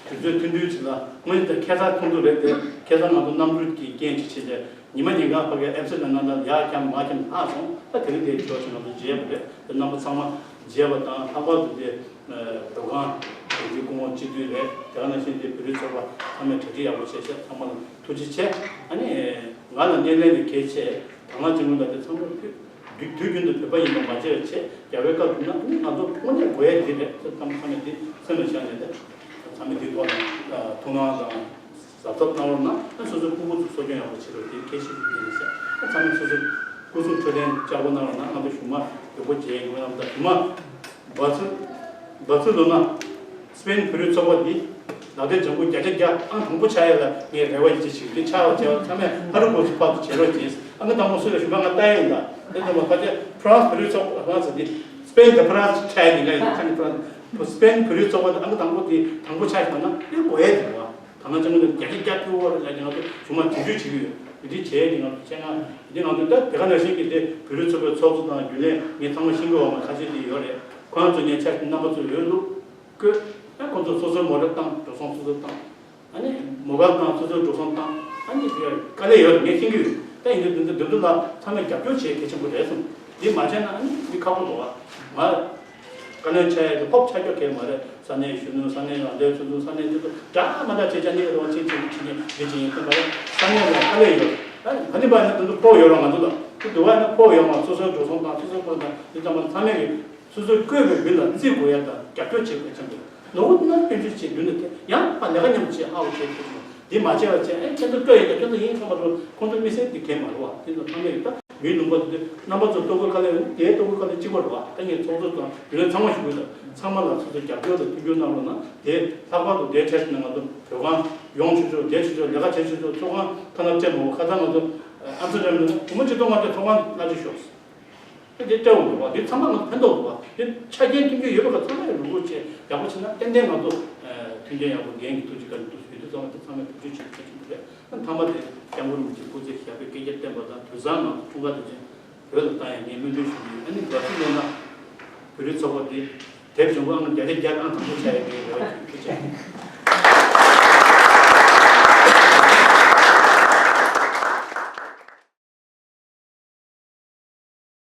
ཚོའི་མཐུན་སྒྲིལ་བྱེད་ལ་དངོས་གནས་ད་ཁ་སང་ཁོང་ཚོ་རེད་དེ། ཁ་སང་ང་ཚོ་གནམ་གྲུ་གི་རྐྱེན་གྱིས་བྱས་ཏེ། ཉི་མ་ཉིན་གང་ཕ་གིའི་ཨེབ་སི་ལ་ནང་ལ་ཡར་འཁྱམས་མར་འཁྱམས་ལྷག་སོང་། ད་དེ་རིང་དེ་ཇོ་ཆེ་ང་ཚོ་མཇལ་བ་རེད། དེ་རྣམ་པ་ཚང་མ་མཇལ་བ་དང་ལྷག་པར་དུ་དེ་བོད་ཁང་དེ་འདྲའི་སྐུ་ངོ་སྤྱི་འཐུས་རེད། དེ་ག་ནང་བཞིན་དེ་བོད་རིགས་ཚོགས་པ་ཚང་མས་གྲ་སྒྲིག་ཡག་པོ་བྱས་བྱས་ཚང་མ་ལ་ཐུགས་རྗེ་ཆེ། ཨ་ནི་ང་ལ་སྣེ་ལེན་ནས་གལ་ཆེ་ད་སྔ་ཅི་ངོ་ལ་དེ་ཚང་མ་ཕུད་དུས་རྒྱུན་དུ་བོད་པ་ཡིན་པ་མ་བརྗེད་པ་བྱས་རྒྱལ་བའི་བཀའ་བསྡུར་ན་ཨ་ནི་ང་ཚོ་དངོས་གནས་དགོས་ཡ་འདི་རེད་ཟེར། ཚང་མ་ཚང་མས་དེ་སེམས་ལ་བཞག་ནས་དེ་ཚང་མས་དེ་ཐོག་ལ་ཐུགས་སྣང་དང་། གཟབ་གཟབ་གནང་རོགས་གནང་། ཨ་སོ་སོའི་སྤུ་གུ་ཚོ་གསོ་སྐྱོང་ཡག་པོ་བྱེད་རོགས། དེ་གལ་ཆེ་ཤོས་དེ་རེད་ཤག་ཨ་ཚང་མས་སོ་སོའི་སྐུ་གཟུགས་འཕྲོད་བསྟེན་ལྕགས་པོ་གནང་རོགས་གནང་། ང་ཚོ་གཞུག་མ་མགྱོགས་པོ་མཇལ་ཡོང་གནང་། ད་གཞུག་མ་བར་ཚུར་བར་ཚུར་ལོ་ན་སི་པེན་བོད་རིགས་ཚོགས་པ་འདི་ལག་དེབ་ལྗང་ཁུ་བརྒྱ་ཆ་བརྒྱ་ཨང་དང་པོ་ཆགས་ཡས་ལ་ངས་རེ་བ་ཡིད་ཆེས་བྱེད་ཀྱི། དེ་ཆགས་པ་བྱས་པ་ཚང་མས་ཧ་རུ་གོ་ཚུ་ཕག་ཏུ་བྱེད་རོགས་གྱིས། ཨང་ཀི་དང་པོ་སུ་ལ་ཞུ་ག་ང་ལྟ་ཡ་ཡིན་ད། དེ་ཚོ་མ་ཕལ་ཆེར་ཧྥ་རན་སི་བོད་རིགས་ཚོགས་པ། ཧྥ་རན་སི་འདི་སི་པེན་གྱི་ཧྥ་རན་སི་ཆགས་ཡས་ཡིན་ག་ཡིན། ཁ་ནི་ཧྥ་རན་སི་སི་པེན་བོད་རིགས་ཚོགས་པ་འདི་ཨང་ཀི་དང་པོ་འདི་དང་པོ་ཆགས་ཡོད་ན་དེ་དགོས་ཡ་དེ་རེད་བ། ད་ང་ཚང་མ་ལ་རྒྱ་ཆེ་རྒྱ་ཕུལ་བ་རེད་ལབ་ཀྱི་ང་ཚོ་གཞུག་མ་དེ་འཇུ་བྱེད་ཀྱི་ཡོད། དེ་འདྲའི་བྱས་ཏེ་ང་ཚོ་བྱས་ན་འདི་ང་ཚོ་ད་དེ་ག་ནང་བཞིན་གྱི་དེ་བོད་རིགས་ཚོགས་པའི་ཚོགས་གཙོ་དང་རྒྱུན་ལས་ངས་ཚང་མ་ཤེས་ཀྱི་ཡོད་མ། ཁ་ཤས་དེ་ཡོད་རེད། ཁོ་རང་ཚོ་ངས་ཆ་རྣམ་པ་ཚོ་འོས་བླུགས་བསྐོས། ཨ་ཁོ་ཚོ་སོ་སོའི་མོ་ཊ་བཏང་འགྲོ་སོང་སོ་སོ་བཏང་། ཨ་ནི་མོ་བཱལ་བཏང་སོ་སོའི་འགྲོ་སོང་བཏང་། ཨ་ནི་དེ་དཀའ་ལས་ཡོད་རེད། ངས་ཤེས་ཀྱི་ཡོད། ད་ཡིན་དུས་འདི་ཚོ་འདི་ཚོ་ལ་ཚང་མས་རྒྱབ་སྐྱོར་བྱེད་གལ་ཆེན་པོ་རེད་གསུངས། འདི་མ་བྱས་ན་ཨ་ནི་འདི་ཁག་པོ་འདུག་བ། ང་དཀའ་ལས་ཆགས་ཡས་དེ་ཕོབ་ཆགས་རྒྱུ་གལ་མ་རེད། ས་གནས་གཞོན་ནུ། ས་གནས་རང་བདེན་ཚོགས་འདུ། ས་གནས་འདི་ཚོ་འདྲ་མ་འདྲ་བྱས་ཅག་ནི་རོགས་ཆེན་ཆེན་བྱེད་ཉེ་བྱེད་ཀྱི་ཡིན། དེ་མ་རེད། ས་གནས་ལ་དཀའ་ལས་ཡོད་རེད། ཨ་ནི་ཕ་ནི་པ་ནི་འདི་ཚོ་ཕོག་ཡོད་རེད། ང་ཚོ་ལ་དེ་འདུག་བ་ན་ཕོག་ཡོད་མ། སོ་སོའི་འགྲོ་སོང་དང་སོ་སོའི་ཕོག་དང་དེ་ཚང་མ་ཚང་མས་ཀྱི་སོ་སོའི་བསྐོས་པའི་མི་ལ་བརྩི་དགོས་ཡ་དང་རྒྱབ་སྐྱོར་བྱེད་དགོས་ཀྱང་འདུག་ནོར་བུ་ན་སྐྱོན་བརྗོད་བྱེད་རྒྱུ་ནི་དེ་ཡང་ཕ་ལས་ཀ་མཉམ་བྱེད་ཧ་གོ་བྱེད་དགོས་ཀྱང་འདི་མ་བྱས་པ་བྱས། ཨེ་ཁྱེད་ཚོ་བསྐོས་ཡིན་ད་ཁྱེད་ཚོ་ཡིན་ཚང་མ་ཚོ་ཁོང་ཚོ་དམིགས་བསལ་དེ་གས་མ་རེད་བ། དེ་ཚོ་ཚང་མས་ཡོད་ད། མིའི་ལུང་པ་དེ་རྣམ་པ་ཚོ་ལྟོ་གོས་དཀའ་ལས་ཡོད་དེ་ལྟོ་གོས་དཀའ་ལས་གཅིག་པ་རེད་བ། ད་ངས་ཚོགས་གཙོ་དང་རྒྱུན་ལས་ཚང་མ་ཞུ་གི་ཡོད། ཚང་མ་ལ་སོ་སོ་རྒྱབ་སྐྱོར་དང་མཐུན་འགྱུར་གནང་རོགས་གནང་། དེ་ལྷག་པར་དུ་དེའི་འཕྲལ་ཞིག་ནས་ང་ཚོ་བོད་ཁང་ཡོང་ཆོག་ཆོག་བསྡད་ཆོག་ཆོག་ལས་ཀ་བྱེད་ཆོག་ཆོག་ཚོགས་ཁང་ཐ་ན་སྤྲད་མ་དགོས། ཁ་སང་ང་ཚོ་ཨམ་སི་ཊར་ཌམ་ནས་སྒོར་མོ་ཆིག་སྟོང་ལྔ་བརྒྱ་ཚོགས་ཁང་གླ་ཆ་ཤོར། དེ་སྤྲད་འོང་བ་དེ་ཚང་མ་ང་ཚོ་ཕན་ཐོགས་འདུག་བ། དེ་ཆ་རྐྱེན་མཐུན་རྐྱེན་ཡོད་པ་ཚང་མས་རོགས་རོགས་བྱས་ཡག་པོ་བྱས་ན་ཏན་ཏན་ང་ཚོ་མཐུན་རྐྱེན་ཡག་པོ་འགན་གྱི་ཐུགས་རྗེ་བཀའ་དྲིན་ཐུགས་སུ་ཡོད་དུས་ཚང་མ་དེ་ཚང་མས་བེད་སྤྱོད་བྱེད་ཐུབ་ཀྱི་རེད། ཨ་མཐའ་མ་དེ་སྐྱབས་མགོན་རིན་པོ་ཆེ་སྐུ་ཚེ་ཞབས་པད་བསྐལ་བརྒྱར་བརྟན་པ་དང་དུས་བཟང་ང་ཚོ་འཁྲུངས་སྐར་དུས་ཆེན་བོད་ལ་བཏང་ཡག་ངས་སྨོན་འདུན་ཞུ་གི་ཡོད། ཨ་ནི་དགའ་བསུ་གནང་ན་བོད་རིགས་ཚོགས་པ་དེ་དེབ་ཆུང་ངུ་ཨང་དང་བརྒྱད་ཅུ་གྱ་ལྔ་ཨང་དང་པོ་ཆགས་ཡག་གི་རེ་བ་ཞུ།